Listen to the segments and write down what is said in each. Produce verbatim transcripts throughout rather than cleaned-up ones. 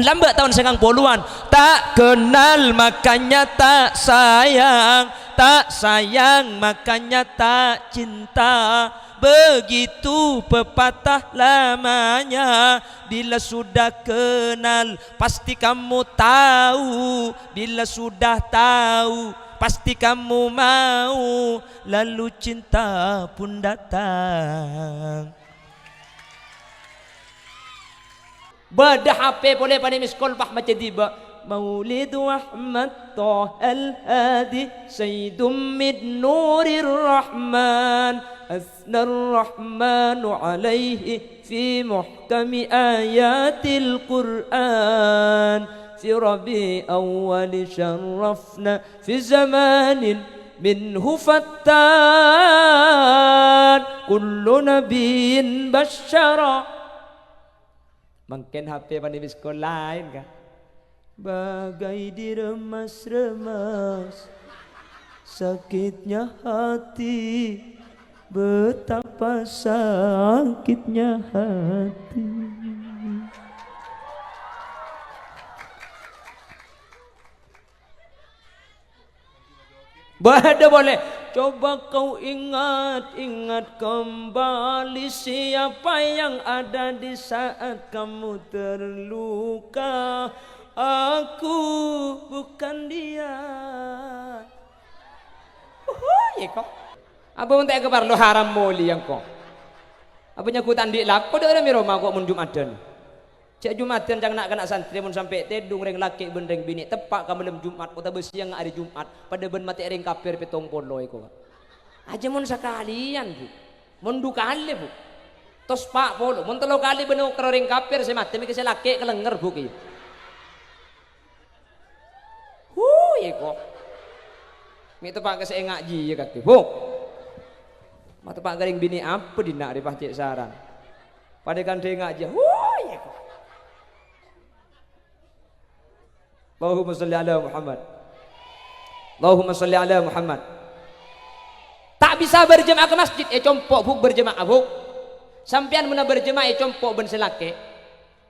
Lambâ' taon sangang polowan. Tak kenal makanya tak sayang, tak sayang makanya tak cinta. Begitu pepatah lamanya. Bila sudah kenal, pasti kamu tahu. Bila sudah tahu, pasti kamu mau. Lalu cinta pun datang. Bâdâ H P polè panè miss call, pas macè dibâ. Maulidu Ahmad Thahal Hadi Sayyidum min Nurir Rahman, Asnar Rahmanu alaihi fi muhkami ayatil Qur'an. Fi Rabi awwali syarrafna fi zamanin minhu fattan. Kullu nabiyyin basyara. Mangkèn H P panè miss call laèn, Ka'. Bagai diremas-remas sakitnya hati, betapa sakitnya hati. Bâdâ polè. Coba kau ingat-ingat kembali siapa yang ada di saat kamu terluka. Aku bukan dia. Uhuy, kok. Apa mon ta' èkaparlo haram molè, engko'? Apa nyaghut andi' lako dâ' rèng è roma kok mon Jum'adhân? Jhâ' Jum'adhân ca'na na'-kana' santrè mon sampè' tèdung rèng lakè' bân rèng binè' teppa' ka malem Jum'at otabâ sèyangnga arè Jum'at, padâ bân matè'è rèng kafir pèttong polo èko, Ka'. Ajâ mon sakalèyan, Bu. Mon du kalè, Bu. Tos pa' polo. Mon tello kalè bân okerra rèng kafir sè matè, mèkè sè lakè' kalènger, Bu, kèya. Hu, èko. Mè' teppa' ka sè ènga' jiyâ kakè, Bu. Ma' teppa' ka rèng binè' apa dinna' rè pas cè' saran. Padâ kan dâ' ènga' jiyâ. Hu, èko. Allahumma shalli ala Muhammad. Allahumma shalli ala Muhammad. Ta' bisa berjamaah ka masjid, è compo', Bu', berjamaah, Bu'. Sampèyan mon berjamaah è compo' bân sè lakè',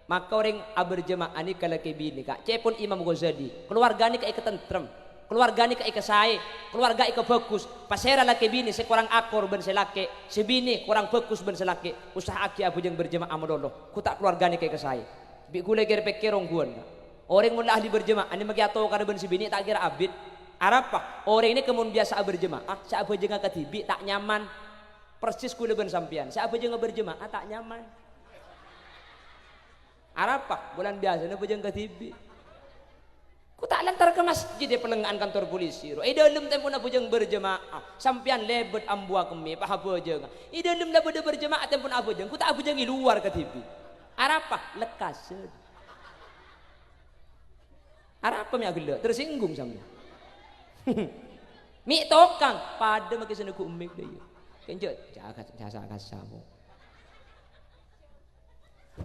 maka orèng aberjamaah nèka lakè binè, Ka'. Ca'èpon Imam Ghazali, kaluwarga nèka èkatentrem, kaluwarga nèka èkasaè, kaluwarga èkabhâghus. Pasèra lakè binè sè korang akor bân sè lakè', sè binè korang bhâghus bân sè lakè', usaha'aghi abhâjâng berjamaah malolo. Ghu ta' kaluwarga nèka èkasaè. Bi' ghulâ kèr-pèkkèr ongghuwân, Ka'. Orèng mon la ahli berjamaah, nèka mèkè atokarra bân sè binè ta' kèra abit. Arapa? Orèng nèka mon biyasa aberjamaah, sè abhâjângnga kadhibi' ta' nyaman. Persis ghulâ bân sampèyan, sè abhâjângnga berjamaah ta' nyaman. Arapa? Bulân biyasana abhâjâng kadhibi'. Ghu ta' lantar ka masjid è palèngnga'an kantor polisi, ro. È dâlem tempona abhâjâng berjamaah, sampèyan lèbât ambuwa kemmè, pas abhâjângnga. È dâlem la bâdâ berjamaah tempona abhâjâng, ghu ta' abhâjâng è lowar kadhibi'. Arapa? Lekkasân. Arapa mè' aghellâ'? Tersinggung sampèyan. Mè' tokang, padâ makè sè neggu' emmè' dâ' iyâ. Kenjâ' jasa-kasa, Bu'.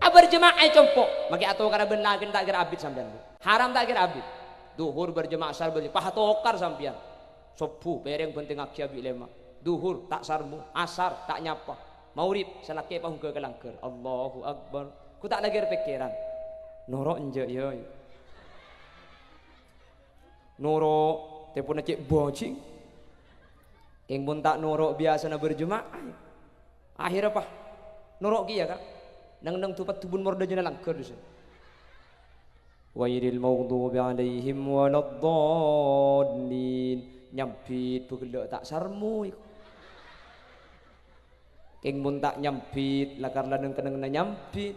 Aberjamaah è compo', makè atokarra bân lakèna ta' kèra abit sampèyan, Bu'. Haram ta' kèra abit. Dhuhur berjamaah, asar berjamaah, pas atokar sampèyan. Sobbhu, pèrèng bhântèngngaghi abi' lèma'. Dhuhur, ta' sarmo. Asar, ta' nyapa. Maghrib, sè lakè' pas ongghâ ka langghâr. Allahu Akbar. Ghu ta' lakèr pèkkèran. Noro' enjâ', yâ. Noro' tempona cè' bhâjing. Kèng mon ta' noro' biyasana berjamaah. Akhèrra, pas noro' kèya, Ka'. Neng-enneng du-paddubun mor dâjâna langghâr, dusè. Ghairil maghdubi alaihim waladdallin. Nyambit bhâghellâ' ta' sarmo, èko. Kèng mon ta' nyambit, lakar la neng-kennengnganna nyambit.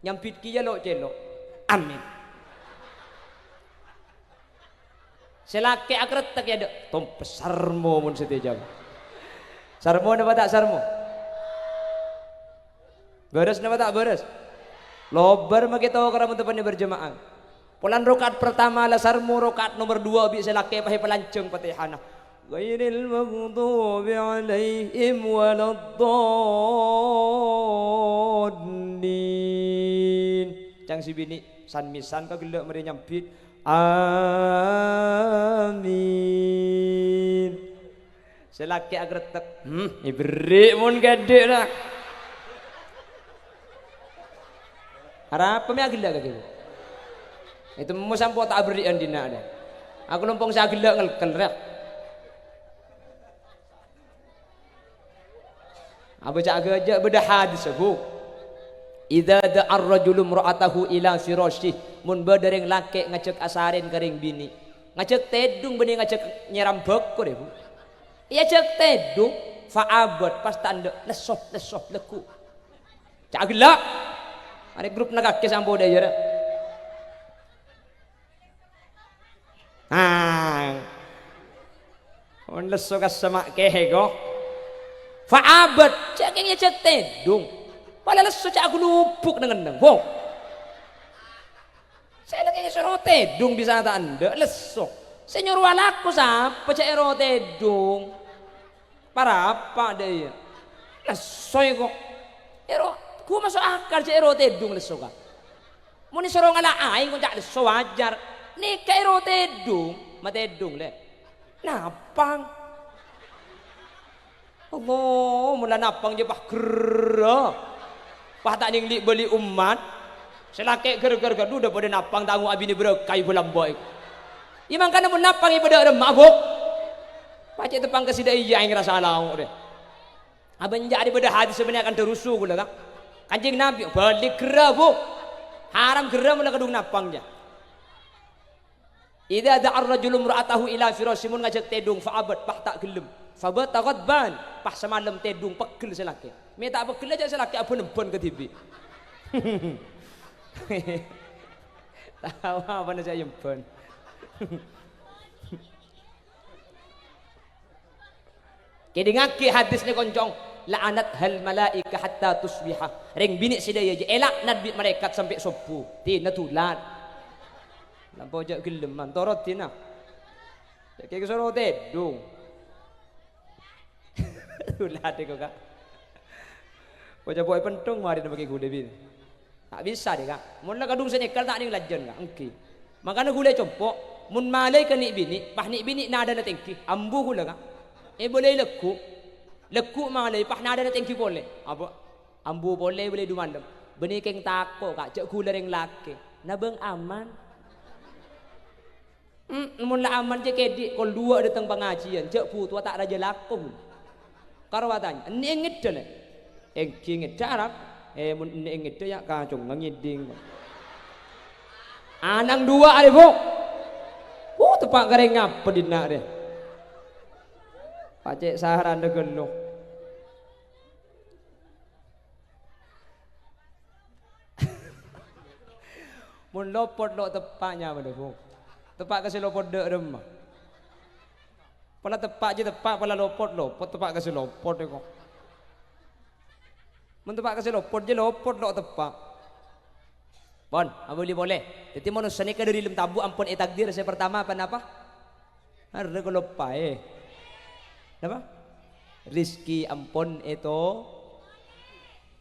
Nyambit kèya lo'-cèlo'. Amin. Sè lakè' akrèttek, yâ, dâ', tompes sarmo mon sè tèjhâ. Sarmo napa ta' sarmo? Bârâs napa ta' bârâs? Lobâr makè tokarra mon teppa'na berjamaah. Polana raka'at pertama la sarmo, raka'at nomer duwâ' bi' sè lakè' pas èpalanjhâng Fatihana. Ghairil maghdubi alaihim waladdallin. Ca'na sè binè', san-mèsan kaghellâ' marè nyambit. Amin. Sè lakè' akrèttek, "Hmm, èberri' mon ghâdhina." Arapa mè' aghellâ' kakè, Bu'? Ètemmo sampo' ta' aberri'ân dinna' rè. Aku lompong sè aghellâ' ngelkel rè. Abâca aghâjâ' bâdâ hadis, Bu. "Idza da'ar rajulu imra'atahu ila firasyih." Mon bâdâ rèng lakè' ngajhâk asarèn ka rèng binè'. Ngajhâk tèdung bânnè ngajhâk nyèram bhâkor, ya, Bu. Èajhâk tèdung, fa abat, pas ta' endâ', lesso, lesso, lagghu'. Ca' ghellâ'. Arè grup na kakè sampo' dâ' iyâ, rè. Ah. Mon lesso ka semma' kèhè, ko. Fa abat, ca' kèng èajhâk tèdung. Pala lesso ca' ghulubuk neng-enneng, bo. Sè lakè èsoro tèdung bisa ta' endâ', lesso. Sè nyoro alako sapa jhâ' èro tèdung? Para apa dâ' iyâ? Lesso, ko. Èro, ghu maso' akal jhâ' èro tèdung lesso, ka. Mon èsoro ngala' aèng, ko, ca' lesso wajar. Nèka èro tèdung, matèdung, lè. Napang. Allah, mon la napang jhâ' pas gerra. Pas ta' nèng li'-bâli' ommat. Sè lakè' ghâr-ghâr ghâdhu dâ' padâ napang tango abinè bârâkah èbâ lambâ'. Iyâ mangkana mon napang èbâdâ remma, Bu. Pacè' teppa'na ka sè dâ' iyâ aèng rassa lao' rè. Abâ' enjâ' arè bâdâ hadis sabbhânna akanta rusu ghulâ, ka. Kanjeng Nabi, bâli' gerra, Bu. Haram gerra mon la kadhung napang, jâ. Idza da'ar rajulu imra'atahu ila firasyih, mon ngajhâk tèdung, fa abat, pas ta' ghellem. Fa bata ghadban, pas samalem tèdung peggel sè lakè'. Mè' ta' peggel jhâ' sè lakè' abân-embân kadhibi'. Tao apana sè aèmbân. Kèdingngaghi hadis nè, koncong, "La'anathal malaikah hatta tusbiha." Rèng binè' sè dâ' iyâ jâ èlaknat bi' malaèkat sampè' sobbhu. Dina dulat. Lampo jâ' gellemman, torot dina. Jâ' kèng soro tèdung. Dulat, ko, ka. Ko jâ' po'è penthong marèna makè ghulâ binè'. Ta' bisa, dâ', ka. Mon la kadhung sè nèkal ta' nèng lajân, ka. Èngghi. Mangkana ghulâ compo', mon malaè ka nè'-binè', pas nè'-binè' nadâna tèngghi, ambu ghulâ, ka. Èbâlâi lagghu'. Lagghu' malaè, pas nadâna tèngghi polè. Apa? Ambu polè èbâlâi du malem. Bânnè kèng tako', ka, jâ' ghulâ rèng lakè'. Nabâng aman. Hmm, mon la aman jâ' kèdhi', kol duwâ' dâteng pangajiyân, jâ' butowa ta' rajâ lako. Karo atanya, "Ennè' ngèddhâ, Lè'?" "Èngghi ngèddhâ, Arab." "Eh, mon ennè' ngèddhâ, yâ, kacongngâ ngèdhing." Anang duwâ' arè, Bu. Uh, teppa' karè ngapa dinna' rè. Pacè' sarana ghâllu. Mon lopot lo' teppa' nyamana, Bu. Teppa' ka sè lopot dâ' remma. Pola teppa' jâ teppa', pola lopot, lopot teppa' ka sè lopot, ko. Mon teppa' ka sè lopot, jâ lopot lo' teppa'. Pon, abâli polè. Dhâddhi manossa nèka dâri lem tabu' ampon ètakdir sè partama apa napa? Arè kaloppaè. Napa? Rizki ampon èto.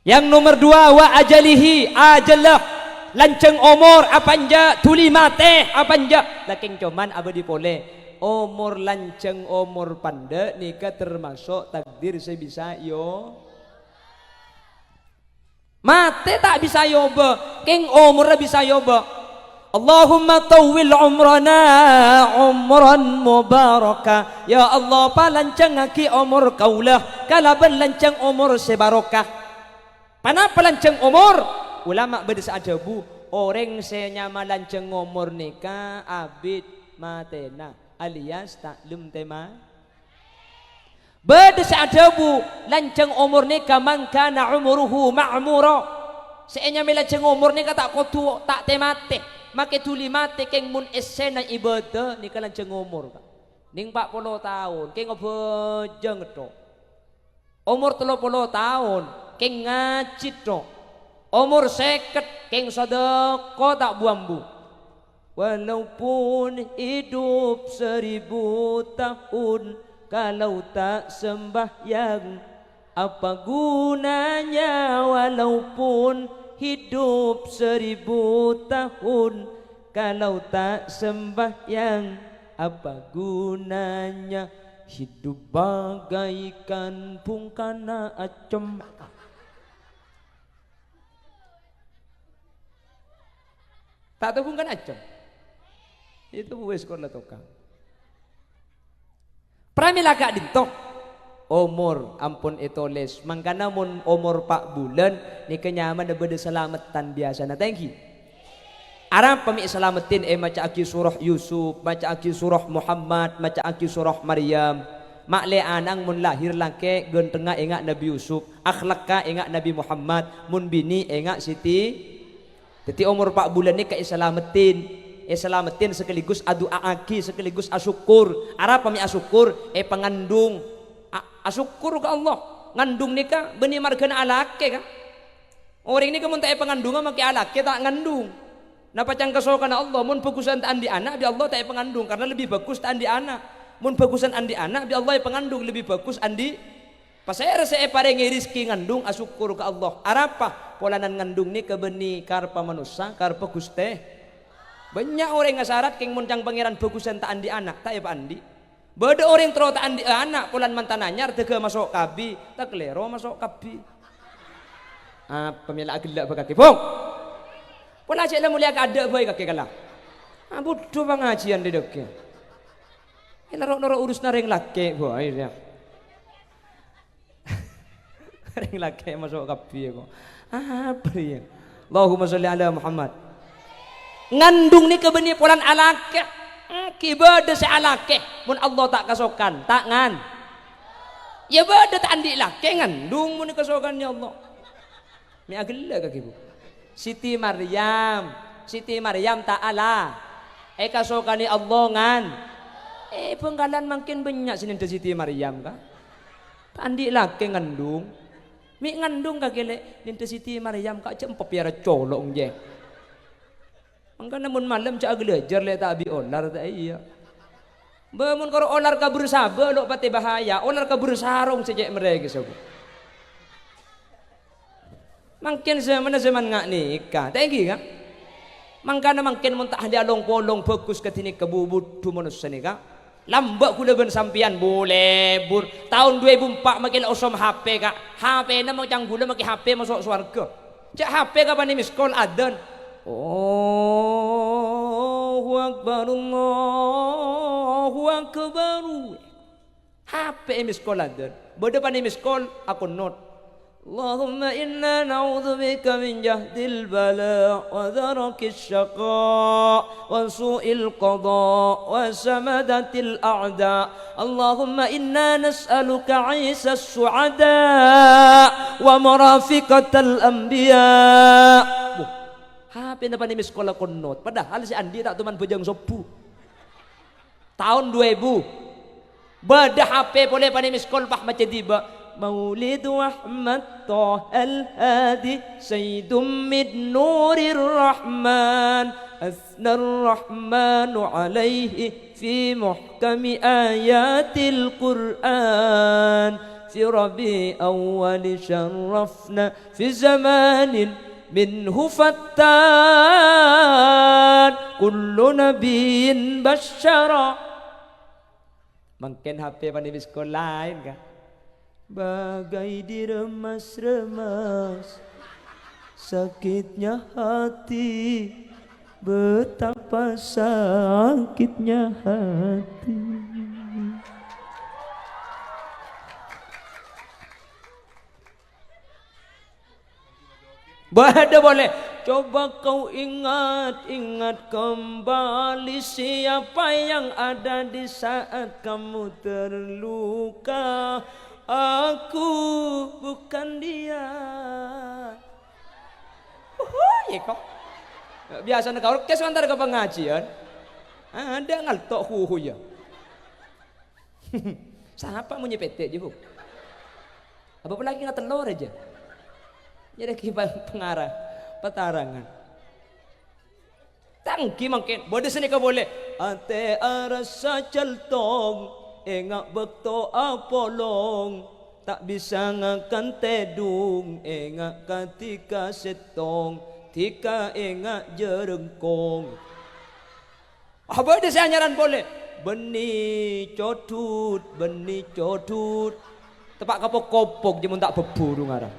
Yang nomor dua, wa ajalihi, ajalla. Lanjhâng omor apa enjâ', dhuli matè apa enjâ'. Lakèng coman abâli polè. Omor lanjhâng omor pandâ' nèka termaso' takdir sè bisa èo-, Matè ta' bisa èobâ, kèng omorra bisa èobâ. Allahumma tawwil umrana umran mubaraka. Ya Allah, palanjhângaghi omor kaulâ kalabân lanjhâng omor sè barokah. Panapa lanjhâng omor? Ulama bâdâ sè adhâbu, orèng sè nyama lanjhâng omor nèka abit matèna, alias ta' lem tèma. Bâdâ sè adhâbu, "Lanjhâng omor nèka man kana umuruhu ma'mura." Sè ènyamaè lanjhâng omor nèka ta' kodhu ta' tè-matè, makè dhuli matè kèng mon essèna ibâdâ nèka lanjhâng omor, Ka'. Nèng pa' polo taon, kèng abhâjâng, tho. Omor tello polo taon, kèng ngajhi, tho. Omor sèket, kèng sadâkah ta' bu-ambu. Walaupun hidup seribu tahun, kalau tak sembahyang, apa gunanya? Walaupun hidup seribu tahun, kalau tak sembahyang, apa gunanya? Hidup bagaikan bungkana acem. Ta' tao bungkana acem. Itu wis kor la tokang. Pramila ka'dinto. Omor ampon ètolès. Mangkana mon omor pa' bulân, nèka nyamana bâdâ salameddhân biyasana. Ta' ènggi? Arapa mè' èsalameddhin? Èmaca'aghi surah Yusuf, maca'aghi surah Muhammad, maca'aghi surah Maryam. Ma'lè ana'na mon lahèr lakè', ghânthengnga ènga' Nabbhi Yusuf, akhlakka ènga' Nabbhi Muhammad, mon binè' ènga' Siti Dhâddhi, omor pa' bulân nèka èsalameddhin. Èsalameddhin sakaligus adu'a'aghi, sakaligus asokkor. Arapa mè' asokkor? Èpangandhung. A-, asokkor ka Allah. Ngandhung nèka bânnè marghâna alakè, ka? Orèng nèka mon ta' èpangandhunga makè alakè ta' ngandhung. Napa ca'na kasokanna Allah? Mon bhâghusân ta' andi' ana', bi' Allah ta' èpangandhung, karna lebbi bhâghus ta' andi' ana'. Mon bhâghusân andi' ana', bi' Allah èpangandhung, lebbi bhâghus andi' Pasèra sè èparèngè rejhekkè ngandhung, asokkor ka Allah. Arapa? Polana ngandhung nèka bânnè karebbhâ manossa, karebbhâ Ghustè. Bânnya' orèng asarat kèng mon ca'na Pangèran bhâghusân ta' andi' ana', ta' èpaandi'. Bâdâ orèng terro ta' andi' ana', polana mantan anyar dâgghâ maso' kabbhi, ta' kalèro maso' kabbhi. Apa mèla aghellâ' bâ kakè, Bung? Pola cè' la molèya kaadâ' bhâi kakè kala. Ah, budhu pangajiyân dâdâgghâ. Èla ro'-noro' urusanna rèng lakè' bhâi, yâ. Rèng lakè' maso' kabbhi, kok. Apa rèya? Allahumma sholli ala Muhammad. Ngandhung nèka bânnè polana alakè. Ènggi bâdâ sè alakè. Mon Allah ta' kasokan, ta' ngan-, yâ bâdâ ta' andi' lakè ngandhung mon kasokanna Allah. Mè' aghellâ' kakè, Bu. Siti Maryam. Siti Maryam ta' ala. Èkasokanè Allah ngan-, eh, Bhângkalan mangkèn bânnya' sè nèndhâ Siti Maryam, ka? Ta' andi' lakè ngandhung. Mè' ngandhung kakè, Lè', nèndhâ Siti Maryam, ka, jhâ' empèp yâ ra colo', ngghi. Mangkana mon malem jhâ' aghâlâjâr, Lè', ta' bi' olar, ta' iyâ. Bâ, mon karo olar kabur sabâ, lo' patè bahaya. Olar kabur sarong sè cè' mèrèkè sabâ. Mangkèn zamanna zaman nga' nèka. Ta' ènggi, ka? Mangkana mangkèn mon ta' andi' along-polong bhâghus kadhi nèka bu-, budhu manossa nèka. Lambâ' ghulâ bân sampèyan bu-, lebur. Taon dua èbu empa' makè la osom H P, ka. H P-na ma-, ca'na ghulâ makè H P maso' sowarghâ. Cè' H P ka panè miss call, adzan. Allahu Akbar, Allahu Akbar. H P è miss call adzan. Bâdâ panè miss call, akonot. Allahumma inna na'udzubika min jahdil bala, wa darakis syaqa, wa su'il qada, wa samadatil a'da. Allahumma inna nas'aluka 'aisas su'ada, wa marafiqatal anbiya. Buh, H P-na panè miss call akonot. Padahal sè andi' ta' toman bhâjâng sobbhu. Taon dua èbu. Bâdâ H P polè panè miss call, pas macè dibâ'. Maulidu Ahmad Thahal Hadi Sayyidum min Nurir Rahman. Asnar Rahmanu alaihi fi muhkami ayatil Qur'an. Fi Rabi awwali syarrafna fi zamanin minhu fattan, kullu nabiyyin basyara. Mangkèn H P panè miss call laèn, ka? Bagai diremas-remas sakitnya hati, betapa sakitnya hati. Bâdâ polè. Coba kau ingat-ingat kembali siapa yang ada di saat kamu terluka. Aku bukan dia. Uhuy, kok. Biyasana ka orkes antar ka pangajiân. Adâ' ngalto' huhuy, yâ. Sapa mon nyepètè' jiyâ, Bu? Apa polè ghi' ngatellor jiyâ? Nyarè ghi' pa-, pangarang, patarangan. Ta' ènggi mangkèn, bâdâ sanèka polè. Atè arassa caltong, enga' bâkto apolong. Ta' bisa ngakan tèdung, enga' kadhi ka sèttong, dhika enga' jhârângkong. Ah, bâdâ sè anyaran polè. Bânnè codhut, bânnè codhut. Teppa' ka pok-kopok, jhâ' mon ta' bhâbhuru ngarang.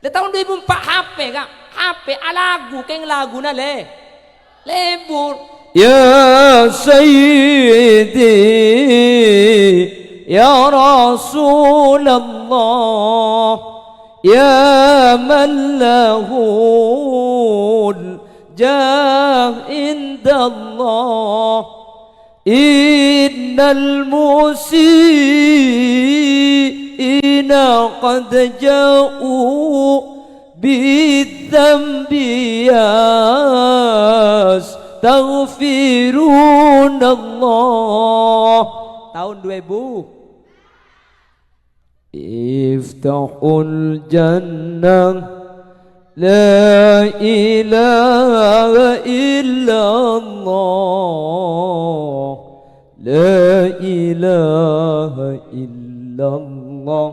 Lè, taon dua èbu empa' H P, Ka'. H Apè' alagu, kèng laguna lè-, lebur. Ya Sayyidi, ya Rasulullah, ya man lahul jah indallah. Innal musi'ina qad ja'u bidzanbi yastaghfirunallah. Taon dua èbu. Iftahul jannah, la ilaha illallah, la ilaha illallah,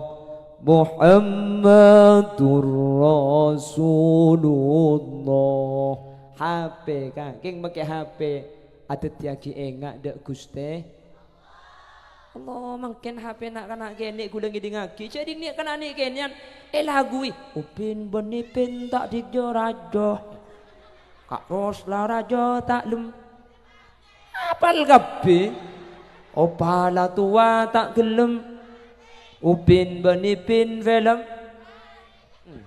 Muhammadur Rasulullah. H P, Ka', kèng makè H P, adhâddhiyâghi enga' dâ' Ghustè. Allah, mangkèn H P na'-kana' kènè' ghulâ ngèdingngaghi. Jhâ' dhing na'-kana' nè' kènè'an èlaguwi, "Upin bân Ipin ta' dhik jâ-rajâ. Ka' ros la rajâ ta' lem." Apal kabbhi. "Opa la towa ta' ghellem. Upin bân Ipin film." Hmm.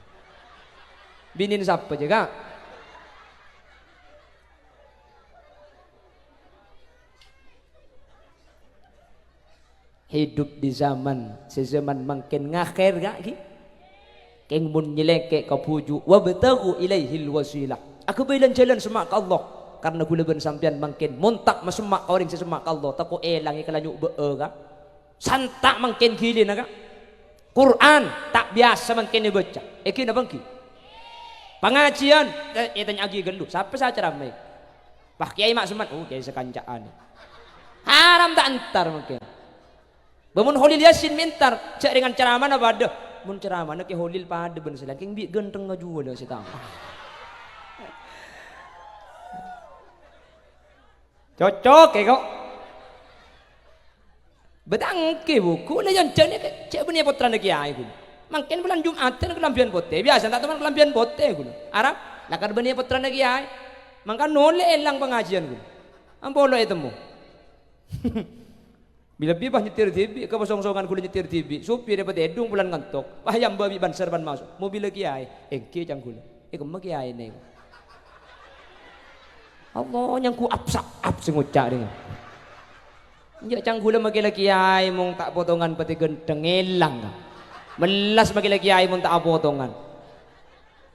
Binèna sapa jâ, Ka'? Hidup di zaman, sè zaman mangkèn ngakhèr, Ka', ghi. Kèng mon nyèlèngkè ka bhuju', "Wabtaghu ilaihil wasilah." Aghâbây lan-jhâlân semma' ka Allah. Karna ghulâ bân sampèyan mangkèn mon ta' masemma' ka orèng sè semma' ka Allah, tako' èlang èkalanyo' bâ'â, Ka'. Santa' mangkèn ghilina, Ka'. Qur'an ta' biyasa mangkèn èbâca. Èngghi napa èngghi? Pangajiyân, eh, ètanya'aghi ghâllu, sapa sè acaramai? Wah, Kèyaè Ma'suman. Oh, kèyaè sakanca'an. Haram ta' entar mangkèn. Bâ mon Kholil Yasin mè' entar, jhâ' rèngan ceramana padâ. Mon ceramana Kè Kholil padâ bân sè laèn, kèng bi' ghântengnga juwâlâ sè tao. Cocok è, kok. Bâdâ èngghi, Bu. Ghulâ jhânjhâna kè-, cè' bânnè pottrana kèyaè, ghulâ. Mangkèn bulân Jum'adân kalambhiyân potè. Biyasana ta' toman kalambhiyân potè, ghulâ. Arapa? Lakar bânnè pottrana kèyaè. Mangkana ollè èlang pangajiyân, ghulâ. Ampon lo' ètemmo. Bi-, lebbi pas nyetir dhibi', kaposongsongan ghulâ nyetir dhibi'. Sopir èpatèdung bulân ngantok. Pas èyambâ bi' Banser pan maso'. Mobilla kèyaè. Èngghi, ca'na ghulâ. È, kemma kèyaè nèng. Allah, nyanggu apsa-, ap sè ngoca' rèya. Enjâ' ca'na ghulâ makè la kèyaè mon ta' potongan patè ghântheng èlang. Mellas makè la kèyaè mon ta' apotongan.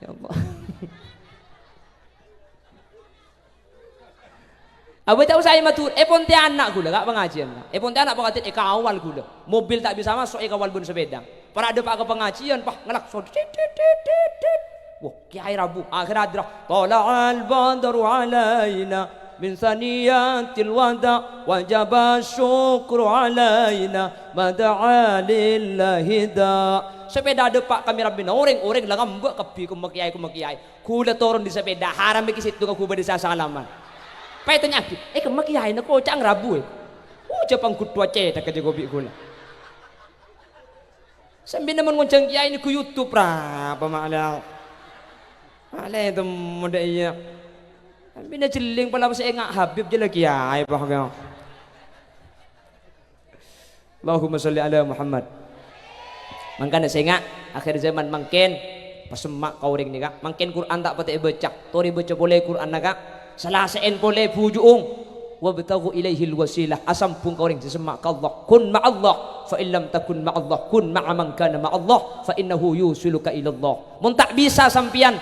Ya Allah. Abâ' ta' osa èmadur, è Pontianak ghulâ, Ka', pangajiyân, Ka'. È Pontianak pangajiyân èkawal ghulâ. Mobil ta' bisa maso' èkawal bân sapèda. Para' dâpa' ka pangajiyân, pas ngelakson. Tit, tit, tit, tit, tit. Wah, kèyaè rabu. Akhèr aḍâ', "Thala'al badru 'alaina min saniyatil wada', wajaba syukru 'alaina ma da'a lillahi da'." Sapèda dâpa' ka mèramèna orèng, orèng la ngambâ' kabbhi, "Kemma kèyaè, kemma kèyaè." Ghulâ toron ḍâri sapèda, haram èkè sèttong ka ghubâ ḍâri sasalaman. Pas ètanya'aghi, "È, kemma kèyaèna, kok ca'na rabu, è?" Oh, jhâ' pangghudhuwâ cèṭak ka jâ kopi' ghulâ. Sambina mon ngonjhâng kèyaè nèngghu YouTube, ra, apa ma'lè? Ma'lè temmo ḍâ' iyâ. Sambina jhelling pola sè enga' Habib jâ la kèyaè, apa kèya? Allahumma shalli ala Muhammad. Mangkana sènga', akhir zaman mangkèn, pasemma' ka orèng nèka. Mangkèn Qur'an ta' patè èbâca, torè bâca polè Qur'anna, Ka'. Salasè'èn polè bhuju'ung. "Wabtaghu ilaihil wasilah," asambhung ka orèng sè semma' ka Allah. "Kun ma'allah, fa in lam takun ma'allah, kun ma'a man kana ma'allah, fa innahu yusiluka ilallah." Mon ta' bisa sampèyan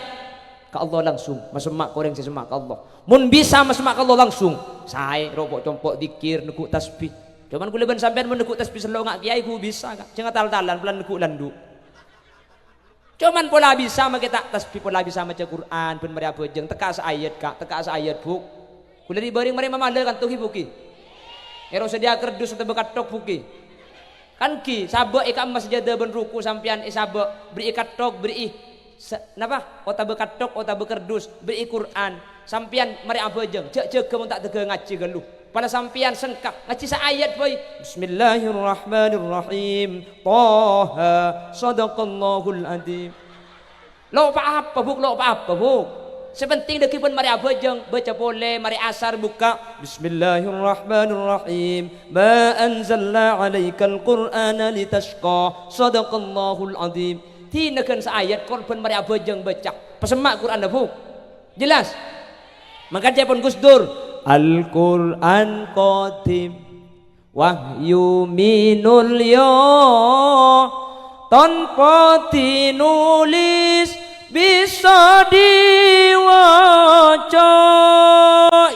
ka Allah langsung, masemma' ka orèng sè semma' ka Allah. Mon bisa masemma' ka Allah langsung, saè ropo' compo' dzikir, neggu' tasbih. Coma ghulâ bân sampèyan mon neggu' tasbih sello' nga' kèyaè ghu bisa, Ka'. Jhâ' ngatal-talan, polana neggu' lanḍhu'. Coma pola bisa makè ta' tasbih, pola bisa maca Qur'an, bân marè abhâjâng, tekka' saayat, Ka', tekka' saayat, Bu'. Ghulâ ri'-bâri' marè mamalè kanto ghi, Bu', ghi. Èro sadhiyâ kardus otabâ katthok, Bu', ghi. Kan ghi, sabâ' è ka'emma sajâdâ bân ruku' sampèyan èsabâ', bherri'i katthok, bherri'i sa-, napa? Otabâ katthok, otabâ kardus, bherri'i Qur'an. Sampèyan marè abhâjâng, jhâ' jâgâ mon ta' dâgghâ ngajhi ghâllu. Pola sampèyan sengka, ngajhi saayat bhâi. Bismillahirrahmanirrahim. Taha, sadaqallahul adzim. Lo' pa-apa, Bu', lo' pa-apa, Bu'. Sè penting dhâggi' bân marè abhâjâng, baca polè, marè asar bukka'. Bismillahirrahmanirrahim. Ma anzalna 'alaikal Qur'ana litasyqa. Shadaqallahul 'adzim. Dina ghân saayat, kor bân marè abhâjâng baca. Pasemma' Qur'anna, Bu'. Jelas? Mangkana ca'èpon Gus Dur, Al-Qur'an qadim. Wahyu minulya tanpa tinulis bisa diwaca,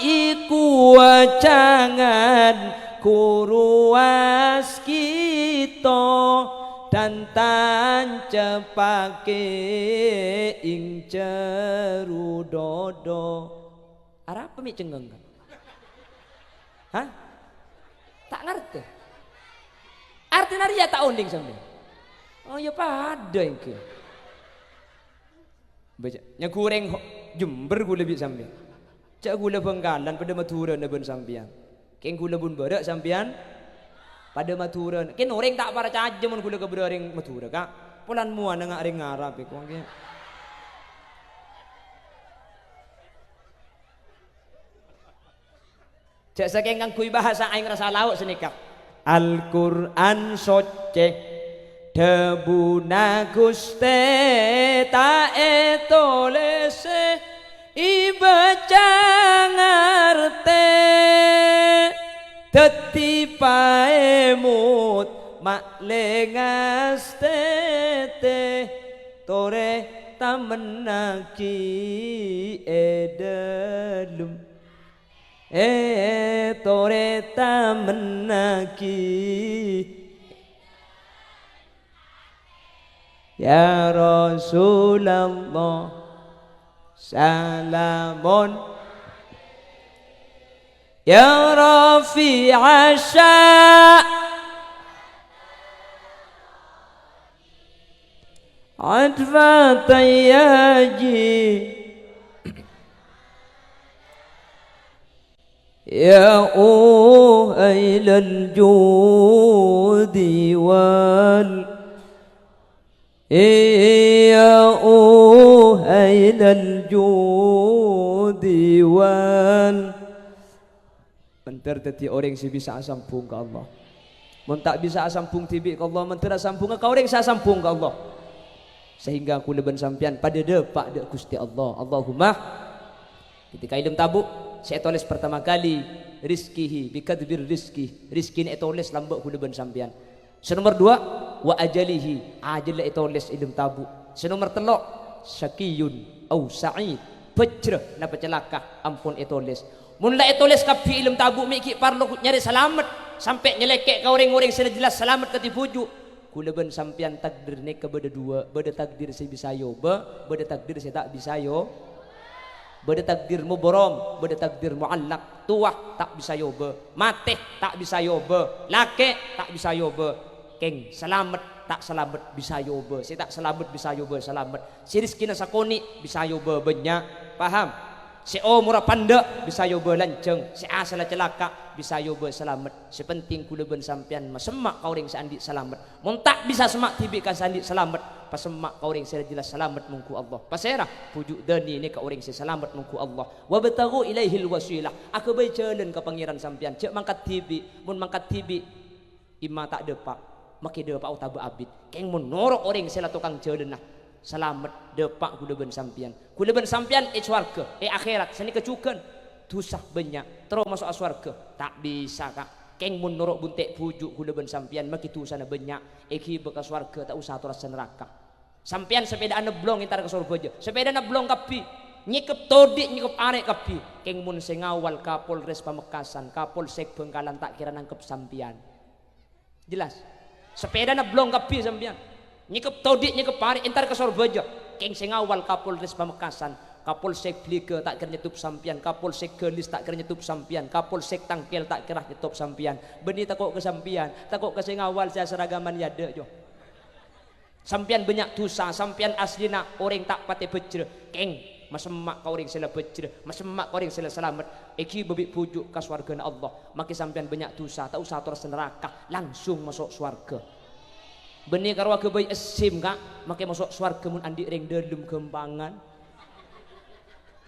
iku wacangan guru waskita dan tancepake ing jero dada. Arapa mè' cengngeng, Ka'? Hah? Ta' ngartè. Artèna rèya ta' onèng sampèyan. Oh, ya padâ ènggi. Baca, nya ghurèng ho-, Jember ghulâ bi' sampèyan. Jhâ' ghulâ Bhângkalan padâ Madhurâna bân sampèyan. Kèng ghulâ bun bârâ' sampèyan padâ Madhurâna. Kèng orèng ta' parcajâ mon ghulâ kabârâ orèng Madhurâ, Ka'. Polana mowana nga' orèng Arab èko, kèng. Jhâ' sakèng ngangghuy bhâsa aèng rassa lao' sanèka. Al-Qur'an Soccè, dhâbuna Ghustè ta' ètolèsè, èbâca ngartè, dhâddhi paèmot ma'lè ngastètè, torè tamennaghi è dhâlem. Eh, torè tamennaghi. Ya Rasulullah, salamun. Ya Rafi'a sya-, Atfa tayyaji. Ya uh ailal judi wal. Ya uh ailal judi wal. Mandhâr dhâddhi orèng sè bisa asambhung ka Allah. Mon ta' bisa asambhung dhibi' ka Allah, mandhâr asambhungnga ka orèng sè asambhung ka Allah. Sehingga kaulâ bân sampèyan padâ dâpa' dâ' Ghustè Allah. Allahumma. Ketika è dâlem tabu', sè ètolès pertama kali, rizqihi, bi katbir rizqi, rizkina ètolès lambâ' kaulâ bân sampèyan. Sè nomer dua, wa ajalihi, ajhâlla ètolès è dâlem tabu'. Sè nomer tello', syaqiyun au sa'id, bhâjhrâ napa calaka, ampon ètolès. Mon la ètolès kabbhi è dâlem tabu', mè' ghi' parlo nyarè salamet, sampè' nyalèkè' ka orèng-orèng sè la jelas salamet kadhi bhuju'. Kaulâ bân sampèyan takdir nèka bâdâ duwâ', bâdâ takdir sè bisa èobâ, bâdâ takdir sè ta' bisa èo-, Bâdâ takdir mubaram, bâdâ takdir mu'allaq. Towa ta' bisa èobâ, matè ta' bisa èobâ, lakè' ta' bisa èobâ. Kèng, salamet ta' salamet bisa èobâ. Sè ta' salamet bisa èobâ salamet. Sè rizkina sakonè' bisa èobâ bânnya'. Paham? Sè omorra pandâ' bisa èobâ lanjhâng. Sè asalla calaka' bisa èobâ salamet. Sè penting kaulâ bân sampèyan masemma' ka orèng sè andi' salamet. Mon ta' bisa semma' dhibi' ka sè andi' salamet, pasemma' ka orèng sè jelas salamet mongghu Allah. Pasèra? Bhuju' dhâni nèka orèng sè salamet mongghu Allah. "Wabtaghu ilaihil wasilah." Aghâbây jhâlân ka Pangèran sampèyan. Jhâ' mangkat dhibi'. Mon mangkat dhibi', imma ta' dâpa'. Makè dâpa' otabâ abit. Kèng mon noro' orèng sè la tokang jhâlânna, salamet dâpa' kaulâ bân sampèyan. Kaulâ bân sampèyan è sowarghâ, è akhèrat, sanèka jhughân. Dhusa bânnya', terro maso'a sowarghâ. Ta' bisa, Ka'. Kèng mon noro' bhuntè' bhuju' kaulâ bân sampèyan, makè dhusana bânnya', èghibâ ka sowarghâ, ta' osa torasa naraka. Sampèyan sapèda'an neblong entar ka Sorbhâjâ, sapèdana neblong kabbhi, nyèkep todi', nyèkep arè' kabbhi. Kèng mon sè ngawal Kapolres Pamekasan, Kapolsek Bangkalan ta' kèra nangkep sampèyan. Jelas? Sapèdana neblong kabbhi sampèyan. Nyèkep todi', nyèkep arè', entar ka Sorbhâjâ. Kèng sè ngawal Kapolres Pamekasan, Kapolsek Bliga ta' kèra nyettop sampèyan, Kapolsek Galis ta' kèra nyettop sampèyan, Kapolsek Tangkèl ta' kèra nyettop sampèyan. Bânnè tako' ka sampèyan, tako' ka sè ngawal sè asaragaman è adâ', Jo. Sampèyan bânnya' dhusa, sampèyan aslina orèng ta' patè bhâjhrâ. Kèng, masemma' ka orèng sè la bhâjhrâ, masemma' ka orèng sè la salamet. Èghibâ bi' bhuju' ka sowarghâna Allah. Makè sampèyan bânnya' dhusa, ta' osa torasa naraka, langsung maso' sowarghâ. Bânnè karo aghâbây è SIM, Ka', makè maso' sowarghâ mon andi' rèng dâlem ghâmpangan.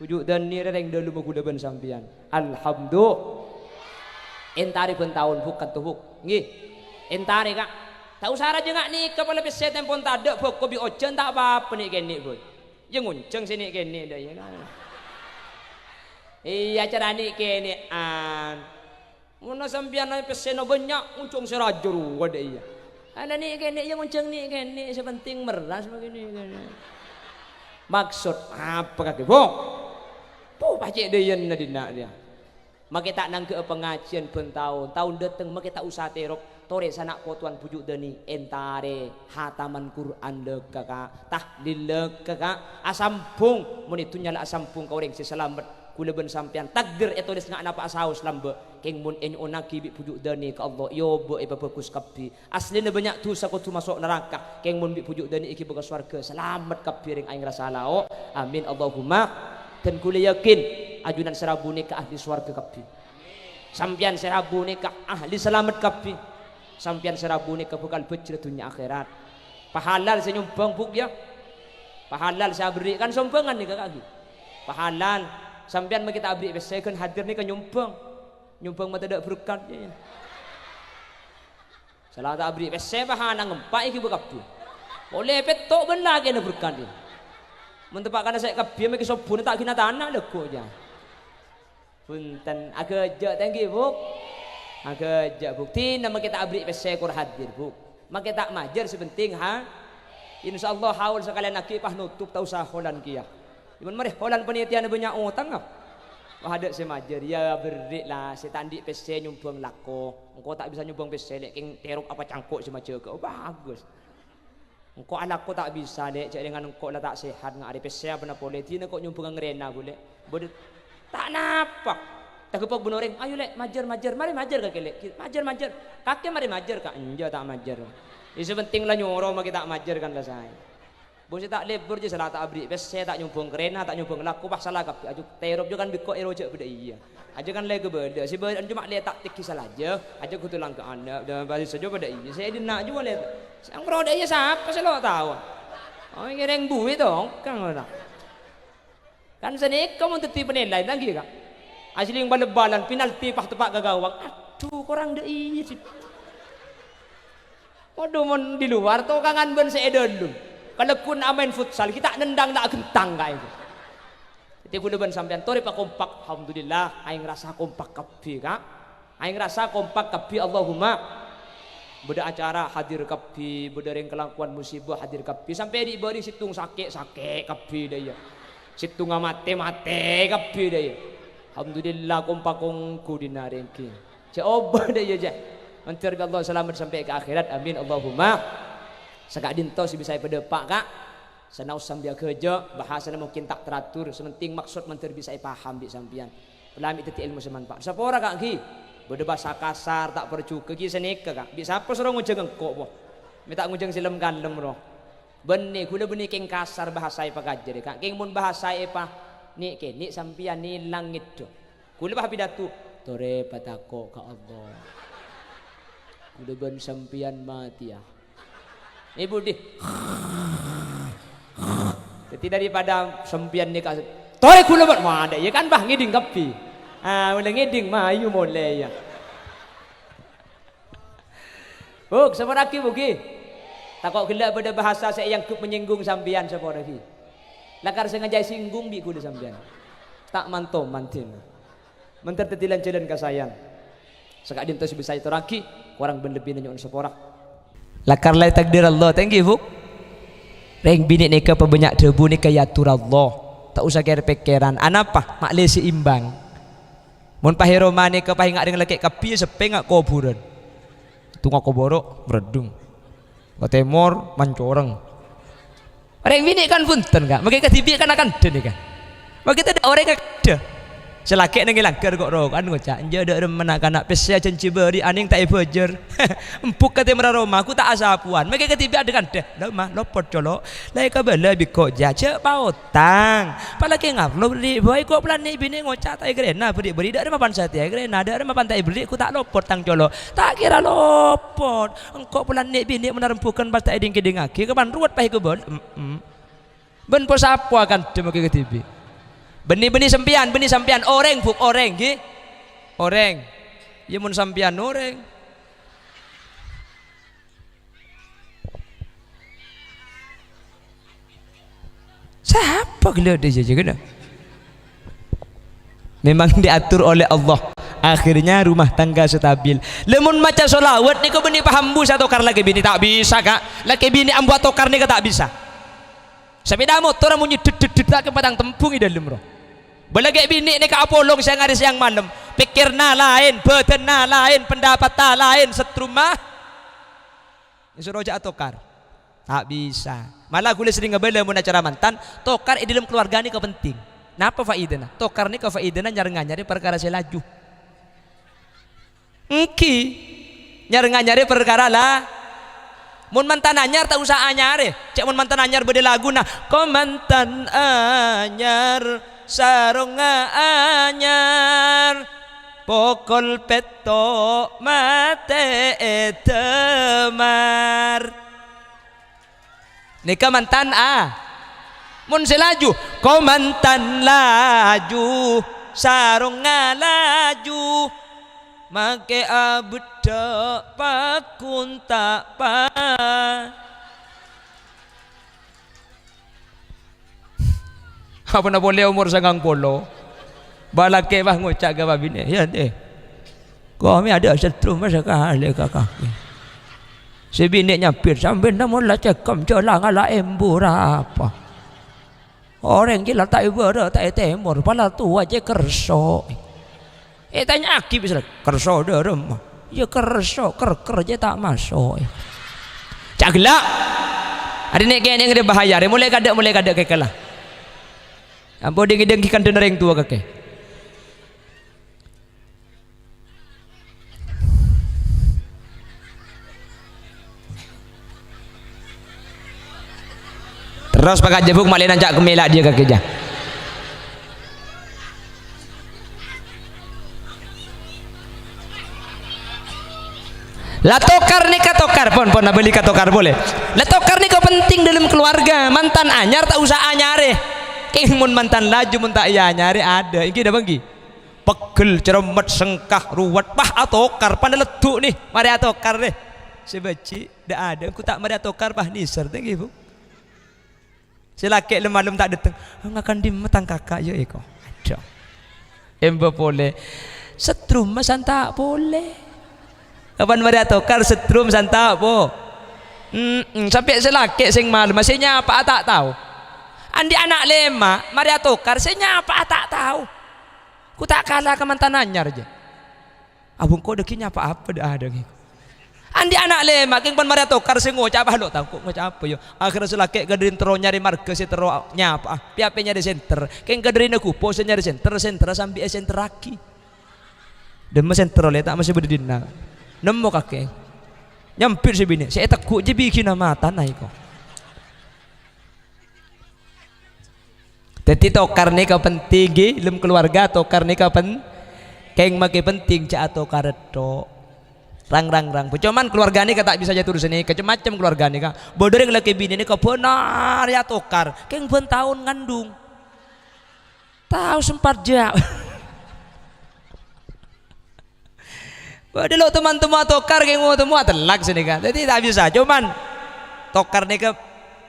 Bhuju' Dani rè rèng dâlemma ghulâ bân sampèyan. Alhamdulillah. Èntarè bân taon, Bu', kanto, Bu'. Ngghi. Èntarè, Ka'. Ta' osa rajâ nga' nèka pola pèssè tempon tadâ', bhâko bi' ojhân ta' pa-apa nè'-kènè', Bu'. Yâ ngonjhâng sè nè'-kènè' dâ' iyâ, Ka'. Iyâ, cara nè'-kènè'an. Monna sampèyan pèssèna bânnya', onjhâng sè rajâ rowa dâ' iyâ. Ana nè'-kènè' yâ ngonjhâng nè'-kènè', sè penting merras makè nè'-kènè'. Maksod apa kakè, Bu'? Bu, pacè' dâ' iyâ na dinna' rèya. Makè ta' nangghâ'â pangajiyân bân taon, taon dâteng makè ta' osa terrok. Torè sana' potowan bhuju' Dani, èntarè hataman Qur'an lèkka, Ka', tahlil lèkka, Ka', asambhung, mon è dhunnya la asambhung ka orèng sè salamet. Ghulâ bân sampèyan takdir ètolès nga' napa'a saos lambâ', kèng mon ènyo'onnaghi bi' bhuju' Dani ka Allah, èobâ èpabhâghus kabbhi. Aslina bânnya' dhusa kodhu maso' naraka, kèng mon bi' bhuju' Dani èghibâ ka sowarghâ, salamet kabbhi rèng aèng rassa lao'. Amin, Allahumma. Dhân ghulâ yakin, ajunan sè rabu nèka ahli sowarghâ kabbhi. Sampèyan sè rabu nèka ahli salamet kabbhi. Sampèyan sè rabu nèka bhâkal bhâjhrâ dhunnya akhèrat. Pahalal sè nyombhâng, Bu', yâ. Pahalal sè aberri' kan sombhângan nèka, Ka', ghi. Pahalal. Sampèyan makè ta' aberri' pèssè ghân hadir nèka nyombhâng. Nyombhâng matadâ' berkat, yâ, yâ. Sala ta' aberri' pèssè, pahana ngempa' èghibâ kabbhi. Polè pètto' bân lakèna berkat, yâ. Mon teppa' kana sè kabbhi makè sobbhuna ta' ghina tana lagghu', yâ. Bhunten, aghâjâ' ta' ènggi, Bu'? Aghâjâ', Bu'. Dina makè ta' aberri' pèssè kor hadir, Bu'. Makè ta' majâr sè penting, ha? Insyaallah haul sakalèyan aghi' pas notop ta' osa holan kèya. Mon marè holan panitèana bânnya' otang, ah. Wah, adâ' sè majâr, yâ berri' la, sè ta' andi' pèssè nyombhâng lako. Engko' ta' bisa nyombhâng pèssè, lè' kèng terrok apa cangko' sè majâgâ. Oh, bagus. Engko' alako ta' bisa, Lè', jhâ' rèngan engko' la ta' sehat, nga' arè pèssè abâ'na polè, dina ko' nyombhângnga ngrèna, Bu, Lè'. Bâdâ ta' napa. Taghâppa' bân orèng, "Ayo, Lè', majâr, majâr. Marè majâr, kakè, Lè'. Majâr, majâr. Kakè marè majâr, Ka'." "Enjâ', ta' majâr." Iyâ, sè penting la nyoro, makè ta' majâr kan la saè. Bu, sè ta' lebur jâ' sala ta' aberri' pèssè, ta' nyombhâng ngrèna, ta' nyombhâng lako, pas sala kabbhi. Aju terrok jâ' kan bi' ko' èro jâ' bâdâ iyâ. Ajâ kan lè' ghâbâlâ. Sè bâdâ coma lè' ta' tènggi sala jâ'. Ajâ kodhu langka'an. Dâ-, bâri' sajâ padâ iyâ. Sè è dinna' jâ' lè'. Sè ngrèna iyâ sapa sè lo' tao? Oh, ngèrèng buwi tongkang, ta? Kan sanèka mon dhâddhi panilai, ta' ngghi, Ka'? Aslèng bal-bâlân, penalti, pas teppa' ka gawang. Adhu, korang dâ' iyâ, sih. Kodhu mon di luar, tokangan bân sè è dâlem. Kalagghuwân amaèn futsal, ghi' ta' nendang, ta' aghentang, Ka', ènggi. Dhâddhi, ghulâ bân sampèyan torè pakompak. Alhamdulillah, aèng rassa kompak kabbhi, Ka'. Aèng rassa kompak kabbhi, Allahumma. Bâdâ acara hadir kabbhi, bâdâ rèng kalakowan musibah hadir kabbhi. Sampè' dhi' bâri' sèttong sakè', sakè' kabbhi dâ' iyâ. Sèttongnga matè, matè kabbhi dâ' iyâ. Alhamdulillah, kompak ongghu dhinna' rèng ghi. Jâ' obâ dâ' iyâ, jâ'. Mandhâr bi' Allah salamet sampè' ka akhèrat. Amin, Allahumma. Saka'dinto sè bisa èpadâpa', Ka'. Sanaos sambi aghâjâ', bhâsana mungkin ta' teratur, sè penting maksod mandhâr bisa èpaham bi' sampèyan. Pola mè' dhâddhi èlmo sè manfaat. Sapora, Ka', ghi. Bâdâ bhâsa kasar, ta' parjhughâ ghi sanèka, Ka'. Bi' sapa soro ngojhâng engko', po? Mè' ta' ngojhâng sè lem-kalem, ro. Bânnè, ghulâ bânnè kèng kasar bhâsa èpakajârè, Ka'. Kèng mon bhâsa èpa-, nè'-kènè' sampèyan nèlang ngèdhâ. Ghulâ pas pidato, "Torè patako' ka Allah. Ghulâ bân sampèyan matèya." È budi. Dhâddhi, daripada sampèyan nèka, "Torè ghulâ bân," wah, dâ' iyâ kan, bah, ngèdhing kabbhi. Ah, mula ngèdhing, mayu molè, yâ. Bu', saporaghi, Bu', ghi. Tako' ghellâ' bâdâ bhâsa sè èangghep manyènggung sampèyan, saporaghi. Lakar sengaja èsinggung bi' ghulâ sampèyan. Ta' man-toman dina. Mandhâr dhâddhi lan-jhâlân kasaèyan. Saka'dinto sè bisa èatorraghi, korang bân lebbina nyo'on sapora. Lakar la ètakdir Allah, ta' ngghi, Bu'? Rèng binè' nèka pabânnya' dhâbu nèka èator Allah. Ta' osa kèr-pèkkèran. Anapa? Ma' lè seimbang. Mon pas è roma nèka pas enga' rèng lakè' kabbhi, seppè enga' kobhurân. Tonga kobhuru, mrèddhung. Ka tèmor, mancoreng. Rèng binè' kan bhunten, Ka'. Makè kadhibi' kan akandhâ nèka. Makè tadâ' orèng akandhâ. Sè lakè' neng è langghâr ko'-roko'an ngoca', "Enjâ' dâ' remma na'-kana' pèssè ajhânjhi bâri' anèng ta' èbâjâr." Empuk ka tèmorra roma, ghu ta' asapowan. Mèkkè kadhibi' adhâ-kandhâ, "La, Ma, lopot colo'. La èkabâlâ bi' engko' jâ, jâ' paotang. Palakè ngarlo bâri' bhâi ko' palanè binè' ngoca' ta' èkarèna bâri'-bâri'. Dâ' remma pan satèya èkarèna, dâ' remma pan ta' èberri', ghu ta' lopot tang colo'." Ta' kèra lopot. Engko' palanè binè' mon arembhughân pas ta' èdhing-kèdhingngaghi, kapan rowet pas èkabâlâ. Mm-mm. Bân posapowa kandhâ mèkkè kadhibi'. Bânnè, bânnè sampèyan, bânnè sampèyan. Orèng, Bu', orèng, ghi. Orèng. Iyâ, mon sampèyan orèng. Sapa ghellâ' dâ' jâjâ ghânna? Memang diatur oleh Allah. Akhirnya rumah tangga stabil. Lamon maca sholawat nèko bânnè paham bu sè atokar lakè binè'? Ta' bisa, Ka'. Lakè binè' ambu atokar nèka ta' bisa. Sapèda motor mon nyeddet-deddet ta' kempatang tembung è dâlem ro. Bâlâ ghi' binè' nèka apolong sèyang arè sèyang malem. Pèkkèrra laèn, bâdânna laèn, pendapatta laèn, setrumma. Èsoro jâ' atokar. Ta' bisa. Mala ghulâ serrèng ngabâlâ mon acara mantan, tokar è dâlem kalowarga nèka penting. Napa faèdana? Tokar nèka faèdana nyar-nganyarè parkara sè laju. Èngghi, nyar-nganyarè parkara la-, mon mantan anyar ta' osa anyarè. Cè' mon mantan anyar bâdâ laguna, "Ko' mantan anyar, sarongnga anyar, pokol pètto' matè'è dâmar." Nèka mantan a-, mon sè laju, "Ko' mantan laju, sarongnga laju, makè abheddhâ' pakun ta' pa-." Apana polè omor sangang polo. Bâlâkè, wah, ngoca' ka bâbinè', "Yâ, deh, kami ada setrum sakalè ka kakè." Sè binè' nyambit, "Sampèyan mon la cèkèm jhâ' la ngala' embu ra apa? Orèng jiyâ la ta' è bârâ', ta' è tèmor, pala towa jiyâ kerso." Ètanya'aghi bisa, "Kerso dâ' remma?" "Yâ kerso, kèr-kèr jiyâ ta' maso'." Ca' ghellâ'. Arè nè'-kènè' ngarè bahaya, rè. Molaè kadâ', molaè kadâ' kèkèla. Ampon dhing-èdhing ghi' kandhâna rèng towa kakè. Terros pakajâ, Bu', malè nanca' kemmè la' dhiyâ kakè jâ. La tokar nèka tokar, pon, pon, abâli ka tokar polè. La tokar nèka penting dâlem kalowarga. Mantan anyar ta' osa anyarè. Kèng mon mantan laju, mon ta' èanyarè, adâ'. Èngghi napa èngghi? Pegghel, cermet, sengka, ruwet, pas atokar, panaleddhu' nè, marè atokar nè. Sè bâji', dâ' adâ', engko' ta' marè atokar, pas nèser, ta' èngghi, Bu'? Sè lakè' lem-malem ta' dâteng, "Ngakan dimma tang kaka', yâ, èko?" Adhu. Emba polè. Setrum ma santa' polè. Kapan marè atokar, setrum santa', Bu'? Mm-mm, sampè' sè lakè' sèng malem, sè nyapa'a ta' tao. Andi' ana' lèma', marè atokar, sè nyapa'a ta' tao. Ku ta' kala ka mantan anyar, jâ. Abungko' dhâggi' nyapa apa dâ' adâ' ngèko. Andi' ana' lèma' kèng pan marè atokar sè ngoca' apa lo' tao ko' ngoca' apa, yâ. Akhèrra sè lakè' kadhâri terro nyarè marghâ sè terro nyapa'a. Pè-apè nyarè senter. Kèng kadhârina ghupo sè nyarè senter, senterra sambi èsenterraghi. Dâmma senter ollè ta' massè bâdâ dinna'. Nemmo kakè. Nyambit sè binè', sè ètegghu' jâ bighina matana èko. Dhâddhi, tokar nèka penting, ghi, lem kalowarga, tokar nèka pen-, kèng makè penting, jâ' atokar tho'. Rang, rang, rang. Coman kalowarga nèka ta' bisa jâ' terros nèka, cem-macem kalowarga nèka. Bâdâ rèng lakè binè nèka bhânar atokar, kèng bân taon ngandung. Tao sempat jâ'. Bâdâ lo' teman-teman atokar, kèng mo-, temmo atellak sè nèka. Dhâddhi ta' bisa. Coman tokar nèka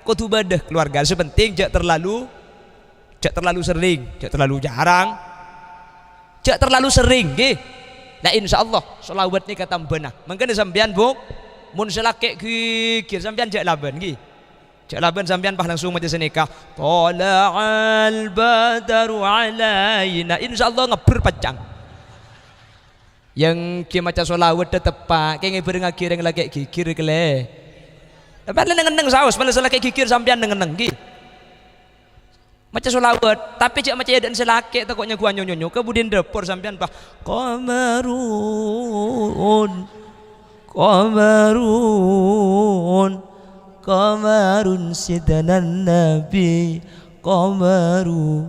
kodhu bâdâ kalowarga. Sè penting jâ' terlalu, jâ' terlalu sering, jâ' terlalu jarang. Jâ' terlalu sering, ghi. Nah, insyaallah, sholawat nèka tambâna. Mangkana sampèyan, Bu', mon sè lakè' ghighir, sampèyan jâ' labân, ghi. Jâ' labân sampèyan pas langsung maca sè nèka, "Thala'al badru 'alaina." Insyaallah ngebbher peccang. Yang ghi maca sholawat teppa', kèng èbhârengngaghi rèng lakè' ghighir kèlè. Sampèyan neng-enneng saos, mala sè lakè' ghighir sampèyan neng-enneng, ghi. Maca sholawat, tapè jhâ' maca yâ dhâ'na sè lakè', tako' nyagowan nyo-nyonyo, ka budina dhâpor sampèyan, Pak. Qamarun, qamarun, qamarun sidana Nabi, qamarun.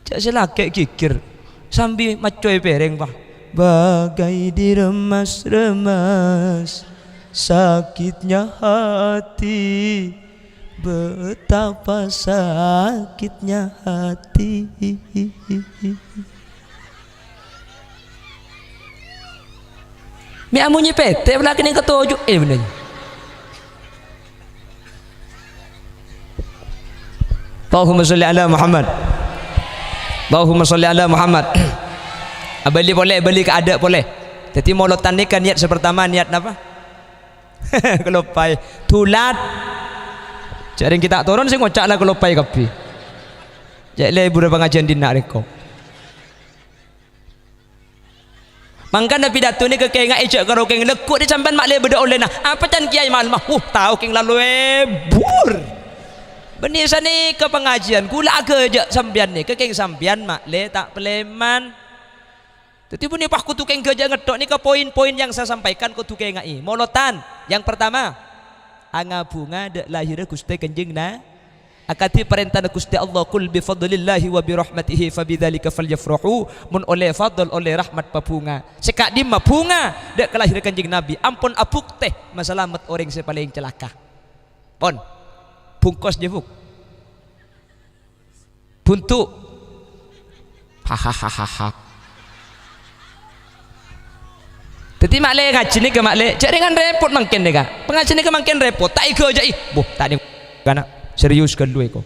Jhâ' sè lakè' ghighir, sambi maccoè pèrèng, Pak. Bagai diremas-remas sakitnya hati, betapa sakitnya hati. Mè' amonyè pètè' la kennèng katoju', eh, bhender. Allahumma sholli ala Muhammad. Allahumma sholli ala Muhammad. Abâli polè, abâli ka adâ' polè. Dhâddhi, molodhân nèka niyat sè partama, niyat napa? Kaloppaè. Dulat. Jhâ' rèng ghi' ta' toron sè ngoca' la kaloppaè kabbhi. Jhâ' lebur pangajiân dinna' rèko. Mangkana pidato nèka kaènga'è jhâ' karo kèng lagghu' dhi' sampèyan ma'lè bâdâ ollèna. Apa can kèyaè malem? Wuh, tao kèng la lebur. Bânnè sanèka pangajiân, ghulâ aghâjâ' sampèyan nèka kèng sampèyan ma'lè ta' palèman. Dhâddhi bânnè pas kodhu kèng ghâjâ' ngetthok nèka poin-poin yang saya sampaikan kodhu kaènga'è. Molodhân, yang pertama, anga-bhunga dâ' lahèrra Ghustè Kanjeng Na-, Akadhi parèntana Ghustè Allah, "Qul bi fadlillahi wa bi rahmatihi fa bidzalika falyafrahu." Mon ollè fadl, ollè rahmat, pabhunga. Sè ka'dimma bhunga dâ' kalahèrra Kanjeng Nabi, ampon abhuktè masalamet orèng sè palèng calaka. Pon. Bungkos jâ, Bu. Buntu. Hahaha. Dhâddhi ma'lè ngajhi nèka ma'lè, jhâ' rèngan rèpot mangkèn nèka. Pangajhi nèka mangkèn rèpot, ta' èghâjâ'i. Boh, ta' nèng kana', serius ghâllu èko.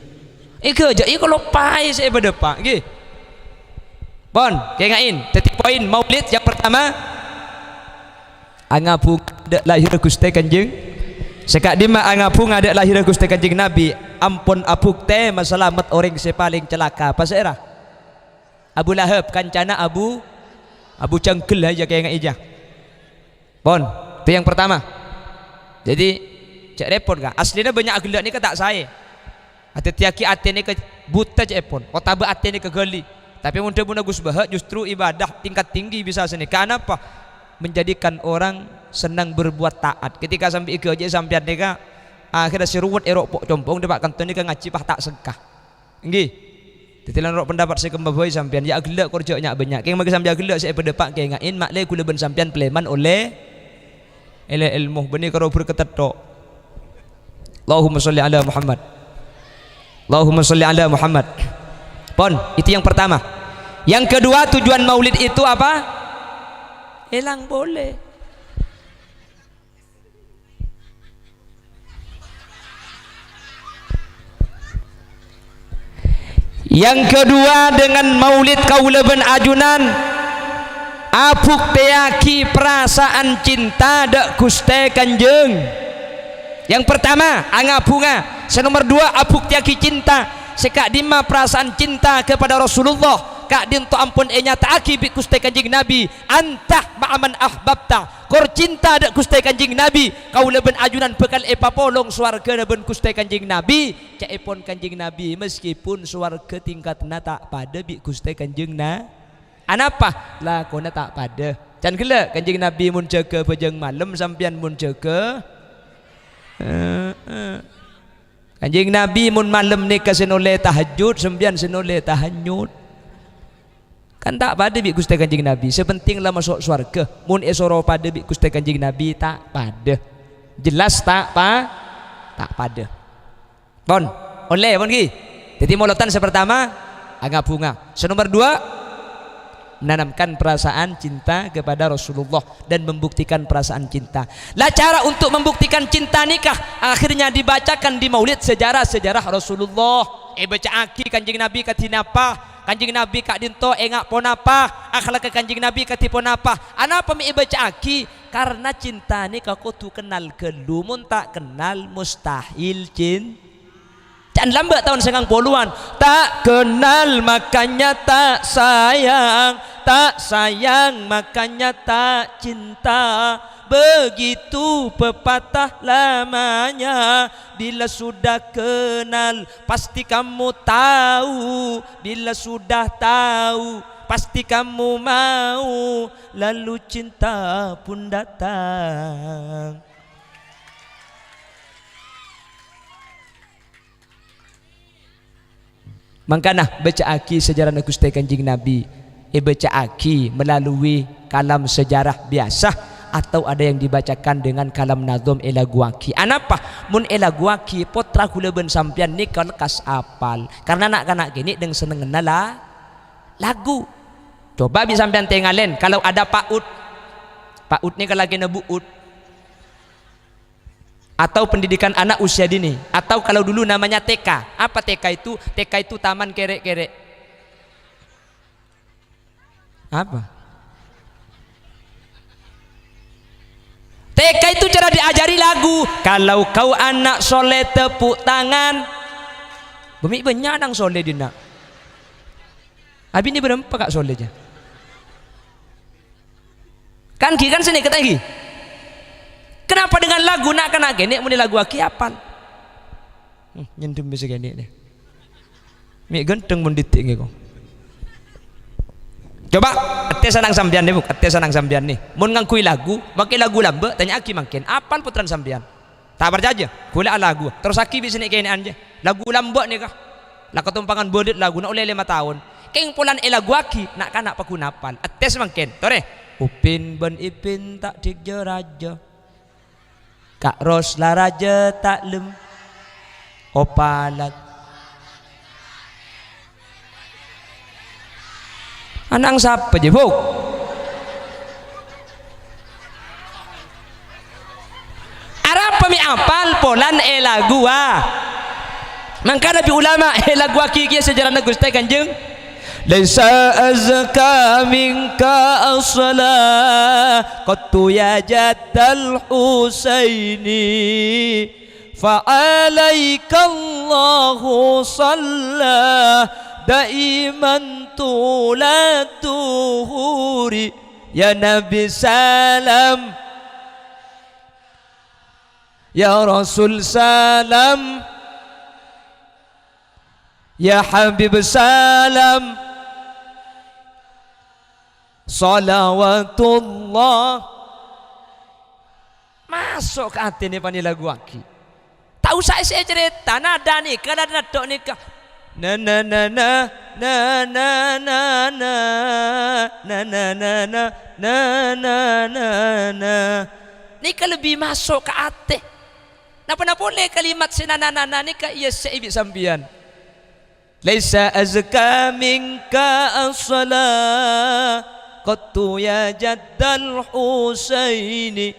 Èghâjâ'i kaloppaè sè èpadâpa', ngghi. Pon, kaènga'è. Dhâddhi poin maulid yang pertama, anga-bhunga dâ' lahèrra Ghustè Kanjeng. Sè ka'dimma anga-bhunga dâ' lahèrra Ghustè Kanjeng Nabi, ampon abhuktè masalamet orèng sè palèng calaka. Pasèra? Abu Lahab, kancana Abu, Abu Janggal, ha, jâ' kaènga'è jâ. Pon, itu yang pertama. Jadi, jhâ' rèpot, Ka'. Aslina bânnya' aghellâ' nèka ta' saè. Adhâddhiyâghi atè nèka buta ca'èpon, otabâ atè nèka ghâli. Tapè mon dhâbuna Gus Baha justru ibadah tingkat tinggi bisa sanèka. Anapa? Menjadikan orang senang berbuat taat. Ketika sambi èghâjâ'i sampèyan nèka, akhirnya sè ruwet è ro' po-, compo', dâpa' kanto nèka ngajhi pas ta' sengka. Ngghi. Dhâddhi lan ro' pendapat sè kemma bhâi sampèyan, ya aghellâ' kor jhâ' nya'-bânnya'. Kèng maghi sambi aghellâ' sè èpadâpa' kaènga'è, ma'lè ghulâ bân sampèyan palèman ollè èlè èlmo, bânnè karo berkat tètto. Allahumma sholli ala Muhammad. Allahumma sholli ala Muhammad. Pon, itu yang pertama. Yang kedua, tujuan maulid itu apa? Èlang polè. Yang kedua, dengan maulid kaulâ bân ajunan abhuktèyaghi parasaan cinta dâ' Ghustè Kanjeng. Yang pertama, anga-bhunga. Sè nomer dua, abhuktèyaghi cinta. Sè ka'dimma parasaan cinta kepada Rasulullah, ka'dinto ampon ènyata'aghi bi' Ghustè Kanjeng Nabi, "Anta ma'a man ahbabta." Kor cinta dâ' Ghustè Kanjeng Nabi, kaulâ bân ajunan bhâkal èpapolong sowarghâna bân Ghustè Kanjeng Nabi. Ca'èpon Kanjeng Nabi, meskipun sowarghâ tingkatna ta' padâ bi' Ghustè Kanjeng Na-, anapa? Lakona ta' padâ. Can ghellâ', Kanjeng Nabi mon jâgâ bhâjâng malem, sampèyan mon jâgâ. Heeh. Kanjeng Nabi mon malem nèka sè nolè tahajjud, sampèyan sè nolè tahajjud. Kan ta' padâ bi' Ghustè Kanjeng Nabi. Sè penting la maso' sowarghâ. Mon èsoro padâ bi' Ghustè Kanjeng Nabi, ta' padâ. Jelas ta' pa-, ta' padâ. Pon, ollè, pon, ghi. Dhâddhi, molodhân sè pertama, anga-bhunga. Sè nomer dua, menanamkan perasaan cinta kepada Rasulullah dan membuktikan perasaan cinta. Lah, cara untuk membuktikan cinta nèka, akhirnya dibacakan di maulid sejarah-sejarah Rasulullah. Èbâca'aghi Kanjeng Nabi kadhi napa, Kanjeng Nabi ka'dinto enga' ponapa, akhlakka Kanjeng Nabi kadhi ponapa. Anapa mè' èbâca'aghi? Karna cinta nèka kodhu kennal ghâllu, mon ta' kennal mustahil cin-, Can lamba' taon sangang polowan. Tak kenal makanya tak sayang, tak sayang makanya tak cinta. Begitu pepatah lamanya, Bila sudah kenal, pasti kamu tahu. Bila sudah tahu, pasti kamu mau. Lalu cinta pun datang. Mangkana, bâca'aghi sejarana Ghustè Kanjeng Nabi, èbâca'aghi melalui kalam sejarah biasa, atau ada yang dibacakan dengan kalam nazom, èlaguwaghi. Anapa? Mon èlaguwaghi, pottra kaulâ bân sampèyan nèka lekkas apal. Karna na'-kana' kènè' dhâng sennengnganna la-, lagu. Coba bi' sampèyan tèngalè, kalau ada PAUD. PAUD nèka lakèna bu'ut. Atau pendidikan anak usia dini. Atau kalau dulu namanya T K. Apa T K itu? T K itu taman kèrè'-kèrè'. Apa? T K itu cara diajari lagu. "Kalau kau anak soleh, tepuk tangan." Bâ' mè' bânnya' ana' soleh dinna'. Abinè bârâmpa ka' soleh jâ. Kan ghi, kan sè nèka ta' ghi? Kenapa dengan lagu na'-kana' kènè' mon èlaguwaghi apal? Hmm, nyendhem bisa kènè' deh. Mè' ghântheng mon dhiddhi' ngèko. Coba, ètè sanang sampèyan nè, Bu. Ètè sanang sampèyan nè. Mon ngangghuy lagu, make lagu lambâ', tanya'aghi mangkèn. Apal pottrana sampèyan? Ta' parcajâ? Ghulâ alagu. Terrossaghi bi' sè nè'-kènè'an jâ. Lagu lambâ' nèka. La katompangan bâdâ laguna ollè lèma taon. Kèng polana èlaguwaghi, na'-kana' paggun apal. Ètè samangkèn. Torè. Upin bân Ipin ta' dhikjâ rajâ. Ka' Ros la rajâ ta' lem-, opalan. Ana'na sapa, jâ, Bu? Arapa mè' apal polana èlaguwa? Mangkana bi' ulama èlaguwaghi kèya sejarana Ghustè Kanjeng. Laisa azka minka asla, qattu ya jaddal Husaini. Fa alaikallahu shalla daiman tulad duhuri. Ya Nabi salam, ya Rasul salam, ya Habib salam, shalawatullah. Maso' ka atèna panèlaguwaghi. Ta' osa èsè-, ècarèta, nada nèka, nada naddhu nèka. Na, na, na, na, na, na, na, na. Nèka lebbi maso' ka atè. Napa-napa polè kalimat sè na, na, na, na nèka èessè'è bi' sampèyan. Laisa azka minka asla, qattu ya jaddal Husaini.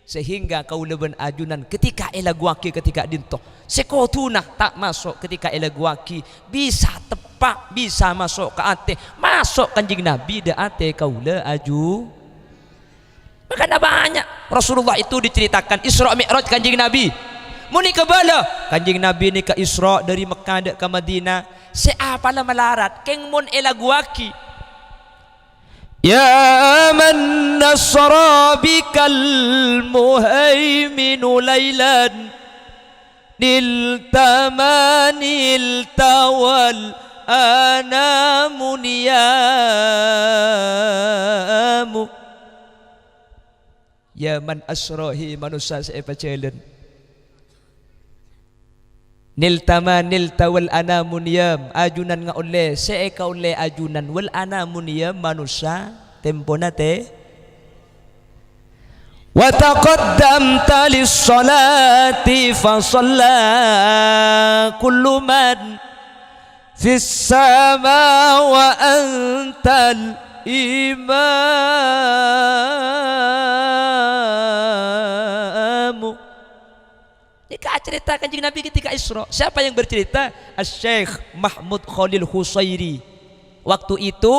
Sehingga kaulâ bân ajunan ketika èlaguwaghi ketika dinto, sè koduna ta' maso' ketika èlaguwaghi, bisa teppa', bisa maso' ka atè, maso' Kanjeng Nabi dâ' atè kaulâ aju. Makana bânnya' Rasulullah itu diceritakan Isra Mi'raj Kanjeng Nabi. Mon nèka bâlâ, Kanjeng Nabi nèka Isra dâri Mekkah dâ' ka Madinah. Sè apala malarat, kèng mon èlaguwaghi. Ya man asra bikal muhaiminu lailan. Nilta ma nilta wal anamu niyamu. Ya man asra, he manossa sè èpajhâlân. Nilta ma nilta wal anamu niyam, ajunan ngaollè sè èkaollè ajunan, wal anamu niyam, manossa tempona tè-, Wa taqaddamta lis-shalati fa shalla kullu man fis sama wa antal imamu. Nèka acarèta Kanjeng Nabi ketika Isra. Siapa yang bercerita? Asy-Syaikh Mahmud Khalil Husairi. Waktu itu,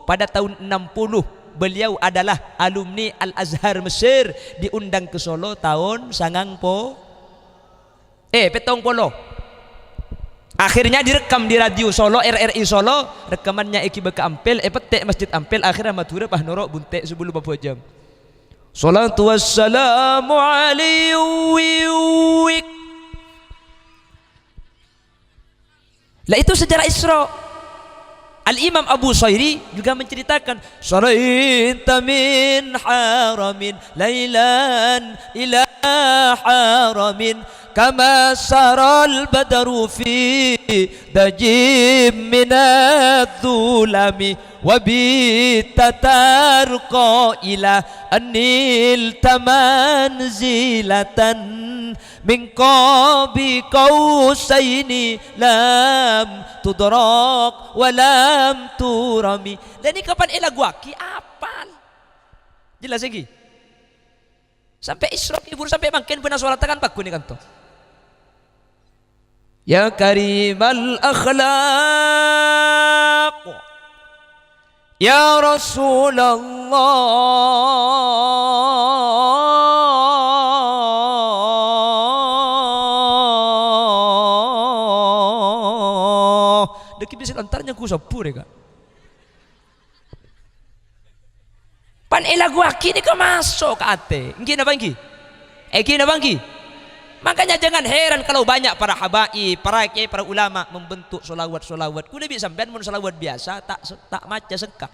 pada tahun enam puluh, beliau adalah alumni Al-Azhar Mesir, diundang ke Solo tahun sangang po-, eh, pèttong polo. Akhirnya direkam di radio Solo, R R I Solo, rekamannya èghibâ ka Ampel, èpettè' Masjid Ampel, akhirnya Madhurâ pas noro' bunte' sabellunna pabhâjâng. Shalatu wassalamu alaihi Lah, itu sejarah Isra. Al-Imam Abu Sairi juga menceritakan, "Saraita min haramin lailan ila haramin, kama saral badru fi dajim minadh dhulami, wa bitta tarqa ila anil tamanzilatan." Min qabi qausaini lam tudrak wa lam turami. Lah, nèka pan èlaguwaghi apal. Jelas iki? Sampè' Isra Mi'raj, sampè' mangkèn bân asolata kan paggun è kanto. Ya karimal akhlaq. Ya Rasulullah. Dhâggi' bisa lantar nyaku sabbhur, ya, Kak. Pan èlaguwaghi nèka maso' ka atè. Èngghi napa èngghi? Èngghi napa èngghi? Makanya jangan heran kalau banyak para habaib, para kiai, para ulama membentuk sholawat-sholawat. Kaulâ bi' sampèyan mon sholawat biyasa, ta', ta' maca sengka.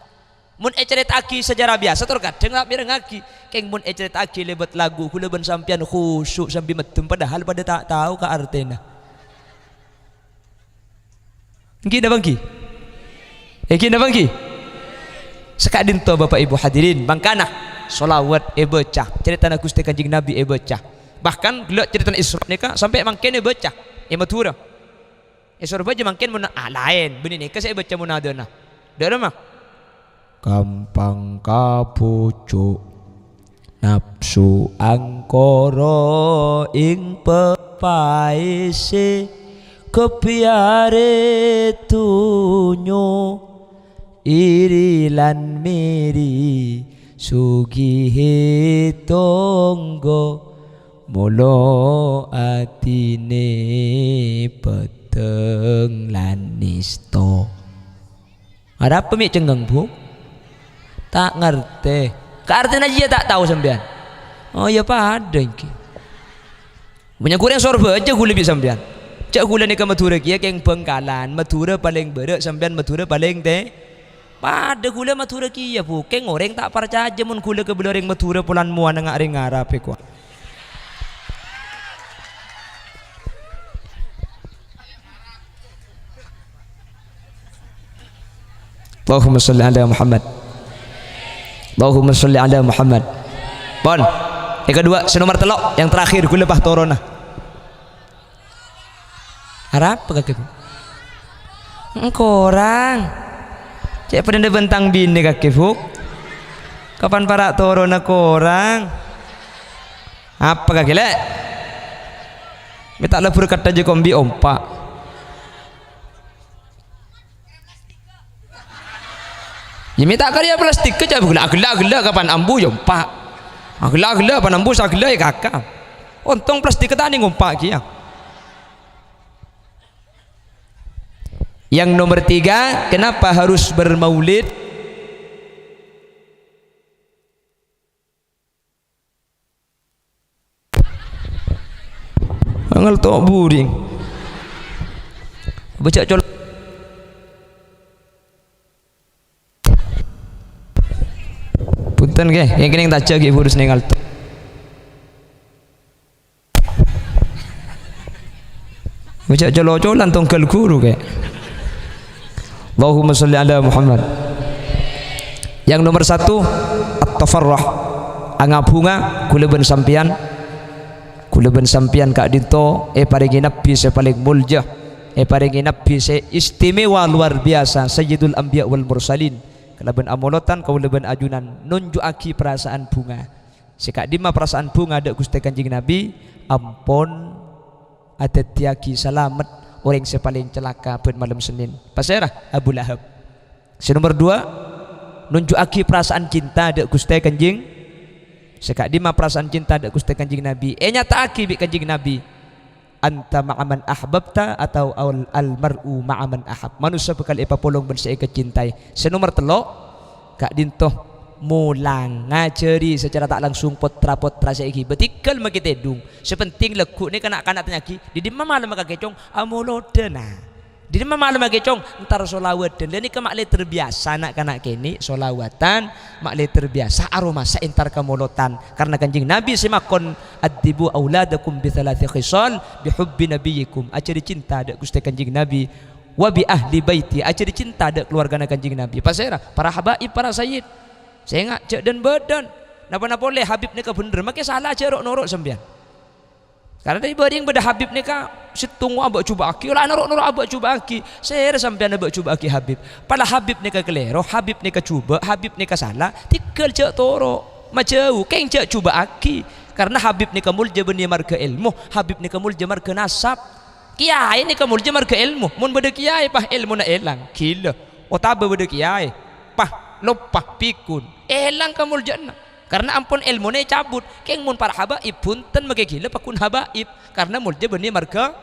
Mon ècarèta'aghi sejarah biyasa, tor kadhâng ta' mèrengngaghi. Kèng mon ècarèta'aghi lèbât lagu, kaulâ bân sampèyan khusyuk sambi meddhem, padahal padâ ta' tao ka artèna. Èngghi napa èngghi? Èngghi napa èngghi? Saka'dinto, Bapak Ibu hadirin, mangkana sholawat èbâca, carètana Ghustè Kanjeng Nabi èbâca. Bahkan ghellâ' carètana Isra nèka sampè' mangkèn èbâca è Madhurâ. È Sorbhâjâ mangkèn mon, ah, laèn, bânnè nèka sè èbâca monadhâna. Dâ' remma? Gampang kabucuk, napsu angkara ing pepaèsè, ghâbâyârè dhunnya, iri lan miri, sogihè tonggo, molo atèna peddhâng lan nèsto. Arapa mè' cengngeng, Bu? Ta' ngartè. Ka artèna jiyâ ta' tao sampèyan? Oh, iyâ padâ èngghi. Bânnya' orèng Sorbhâjâ kaulâ bi' sampèyan. Jhâ' kaulâ nèka Madhurâ kèya kèng Bhângkalan. Madhurâ palèng bârâ', sampèyan Madhurâ palèng tè-, padâ kaulâ Madhurâ kèya, Bu. Kèng orèng ta' parcajâ mon kaulâ kabâlâ orèng Madhurâ polana mowana nga' orèng Arab, è, ko. Allahumma sholli ala Muhammad. Allahumma sholli ala Muhammad. Pon. Yang kedua, sè nomer tello', yang terakhir, kaulâ pas torona. Arapa kakè, Bu? Korang. Cè' padâna bân tang binè kakè, Bu. Kapan para' torona korang? Apa kakè, Lè'? Mè' ta' lebur katta jâ kombi ompa'. Yâ, mè' ta' karya plastik jâ, ghellâ', ghellâ', ghellâ', kapan ambu yâ ompa'. Ah, ghellâ', ghellâ', kapan ambu saghellâ' yâ kaka. Ontong plastik ta' nèng ompa' kèya. Yang nomor tiga, kenapa harus bermaulid? Angèl to' buring. Bâca col-, Punten, ghi, yang kènèng tajâ ghi' buru sennèng alto. Bâca colo-colan tongghâl ghuru, ghi. Allahumma sholli ala Muhammad. Yang nomor satu, at-tafarruh. Anga-bhunga, kaulâ bân sampèyan. Kaulâ bân sampèyan ka'dinto èparèngè Nabbhi sè palèng molja, èparèngè Nabbhi sè istimewa luar biasa, Sayyidul Anbiya wal Mursalin. Kalabân amolodhân kaulâ bân ajunan nonjhu'aghi parasaan bhunga. Sè ka'dimma parasaan bhunga dâ' Ghustè Kanjeng Nabbhi, ampon adhâddhiyâghi salamet orèng sè palèng calaka bân malem Sennèn. Pasèra? Abu Lahab. Sè nomor dua, nonjhu'aghi parasaan cinta dâ' Ghustè Kanjeng. Sè ka'dimma parasaan cinta dâ' Ghustè Kanjeng Nabbhi? Ènyata'aghi bi' Kanjeng Nabbhi, "Anta ma'a man ahbabta," atau al-, "Al-mar'u ma'a man ahab." Manossa bhâkal èpapolong bân sè èkacintai. Sè nomor tello', ka'dinto molang ngajhâri sacara ta' langsung pottra-pottra sè èghibâ. Tèngghâl makè tèdung. Sè penting lagghu' nèka na'-kana' tanya'aghi, "Dâ' dimma malemma kakè, Cong?" "Amolodhâ, Na'." Dâri ma' malem aghi, Cong, entar sholawatan. Lha nèka ma' lè terbiasa na'-kana' kènè', sholawatan, ma' lè terbiasa aromasa entar ka molotan. Karena Kanjeng Nabi sè makon, "Addibu auladakum bi thalathi khisal, bi hubbi nabiyyikum." Ajhâri cinta dâ' Ghustè Kanjeng Nabi, "wa bi ahli baiti." Ajhâri cinta dâ' keluargana Kanjeng Nabi. Pasèra? Para habaib, para sayyid. Sènga' jhâ' dân-bâdân. Napa-napa polè habib nèka bhender, makè sala jhâ' ro'-noro' sampèyan. Karena è bâri'eng bâdâ habib nèka sèttong abâ' jhubâ'aghi, la noro'-noro' abâ' jhubâ'aghi. Sèra sampèyan abâ' jhubâ'aghi habib? Pala habib nèka kalèro, habib nèka jhubâ', habib nèka sala, tèghâl jhâ' toro'. Majâu, kèng jhâ' jhubâ'aghi. Karena habib nèka molja bânnè marghâ èlmo, habib nèka molja marghâ nasab. Kèyaè nèka molja marghâ èlmo. Mon bâdâ kèyaè, pas èlmona èlang, ghilâ. Otabâ bâdâ kèyaè, pas loppa, bhikkun, èlang kamoljâ'ânna. Karena ampon èlmona ècabut. Kèng mon para habaib, bhunten makè ghilâ paggun habaib. Karena molja bânnè marghâ.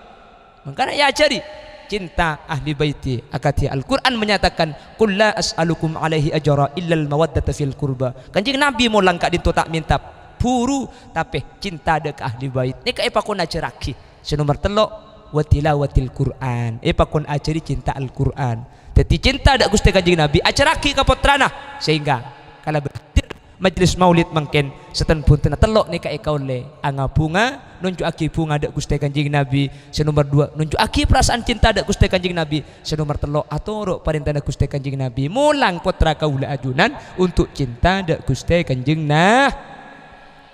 Mangkana èajhâri cinta ahli baiti. Akadhi Al-Qur'an menyatakan, "Qul la as'alukum alaihi ajra illal mawaddata fil qurba." Kanjeng Nabi molang ka'dinto ta' mènta bhuru, tapè cinta dâ' ka ahli bait. Nèka èpakon ajhârraghi. Sè nomer tello', wa tilawatil Qur'an. Èpakon ajhâri cinta Al-Qur'an. Dhâddhi cinta dâ' Ghustè Kanjeng Nabi ajhârraghi ka pottrana, sehingga kalabân hadir majelis maulid mangkèn, sèttong bhuntenna tello' nèka èkaollè anga-bhunga, nonjhu'aghi bhunga dâ' Ghustè Kanjeng Nabi. Sè nomer duwâ', nonjhu'aghi perasaan cinta dâ' Ghustè Kanjeng Nabi. Sè nomer tello', atoro' parèntana Ghustè Kanjeng Nabi. Molang pottra kaulâ ajunan untuk cinta dâ' Ghustè Kanjeng Na-,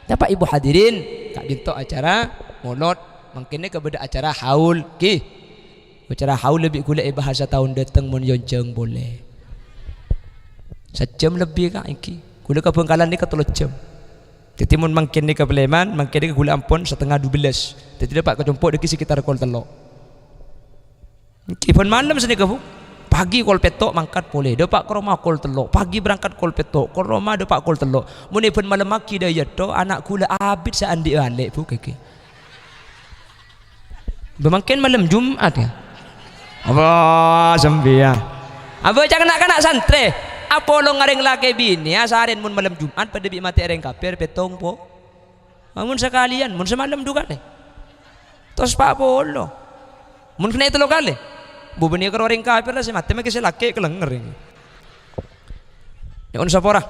Napa, Ibu hadirin, ka'dinto acara molod, mangkèn nèka bâdâ acara haul, ghi. Acara haul lebbi ghulâ è bahasa taon dâteng mon èonjhâng polè. Sajjhâm lebbi, Ka', èngghi. Ghulâ ka Bhângkalan nèka tello jhâm. Dhâddhi mon mangkèn nèka palèman, mangkèn nèka ghulâ ampon satengnga dubellâs. Dhâddhi dâpa' ka compo' dhâggi' sekitar kol tello'. Èbân malem sanèka, Bu. Pagi kol pètto' mangkat polè, dâpa' ka roma kol tello'. Pagi berangkat kol pètto', kol roma dâpa' kol tello'. Mon èbân malem aghi dâ' iyâ, to, ana' ghulâ abit sè andi' alè', Bu, kèkè. Bâ mangkèn malem Jum'at, ya. Apa sampèyan? Abâ' ca'na na'-kana' santrè. Apolong arèng lakè binè asarèn mon malem Jum'at padâ bi' matè orèng kafir pèttong po-, Ampon sakalèyan, mon samalem du kalè. Tos pa' polo. Mon kennèng tello kalè. Bu bânnè karo orèng kafir la sè matè, makè sè lakè' kalènger. Nyo'on sapora.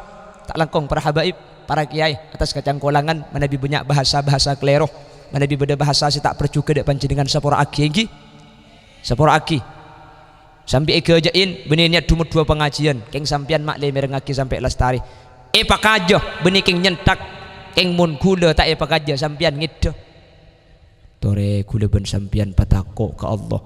Ta' langkong para habaib, para kèyaè, atas kacangkolangan manabi bânnya' bahasa-bahasa kalèro, manabi bâdâ bahasa sè ta' parjhughâ dâ' panjhennengngan, sapora'aghi, èngghi. Sapora'aghi. Sambi èghâjâ'in, bânnè niyat du-modduwâ pangajiyân, kèng sampèyan ma' lè mèrengngaghi sampè' lastarè. Èpakajâ, bânnè kèng nyenthak, kèng mon ghulâ ta' èpakajâ, sampèyan ngèddhâ. Torè ghulâ bân sampèyan patako' ka Allah.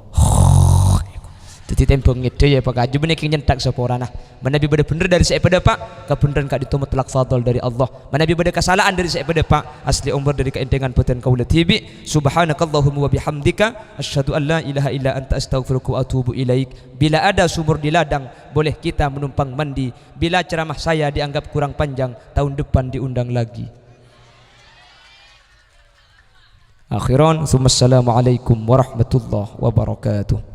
Dhâddhi tèmbhâng ngèddhâ, ya, èpakajâ, bânnè kèng nyenthak saporana. Manabi bâdâ bhendher dâri sè èpadâpa', kabhendherran ka'dinto mutlak fadl dâri Allah. Manabi bâdâ kasala'an dâri sè èpadâpa', asli omor dâri kaèndhângan bhâdhân kaulâ dhibi'. Subhanakallahumma wa bihamdika, asyhadu an la ilaha illa anta, astaghfiruka wa atubu ilaik. Bila ada sumur di ladang, boleh kita menumpang mandi. Bila ceramah saya dianggap kurang panjang, tahun depan diundang lagi. Akhiran, tsumma assalamualaikum warahmatullahi wabarakatuh.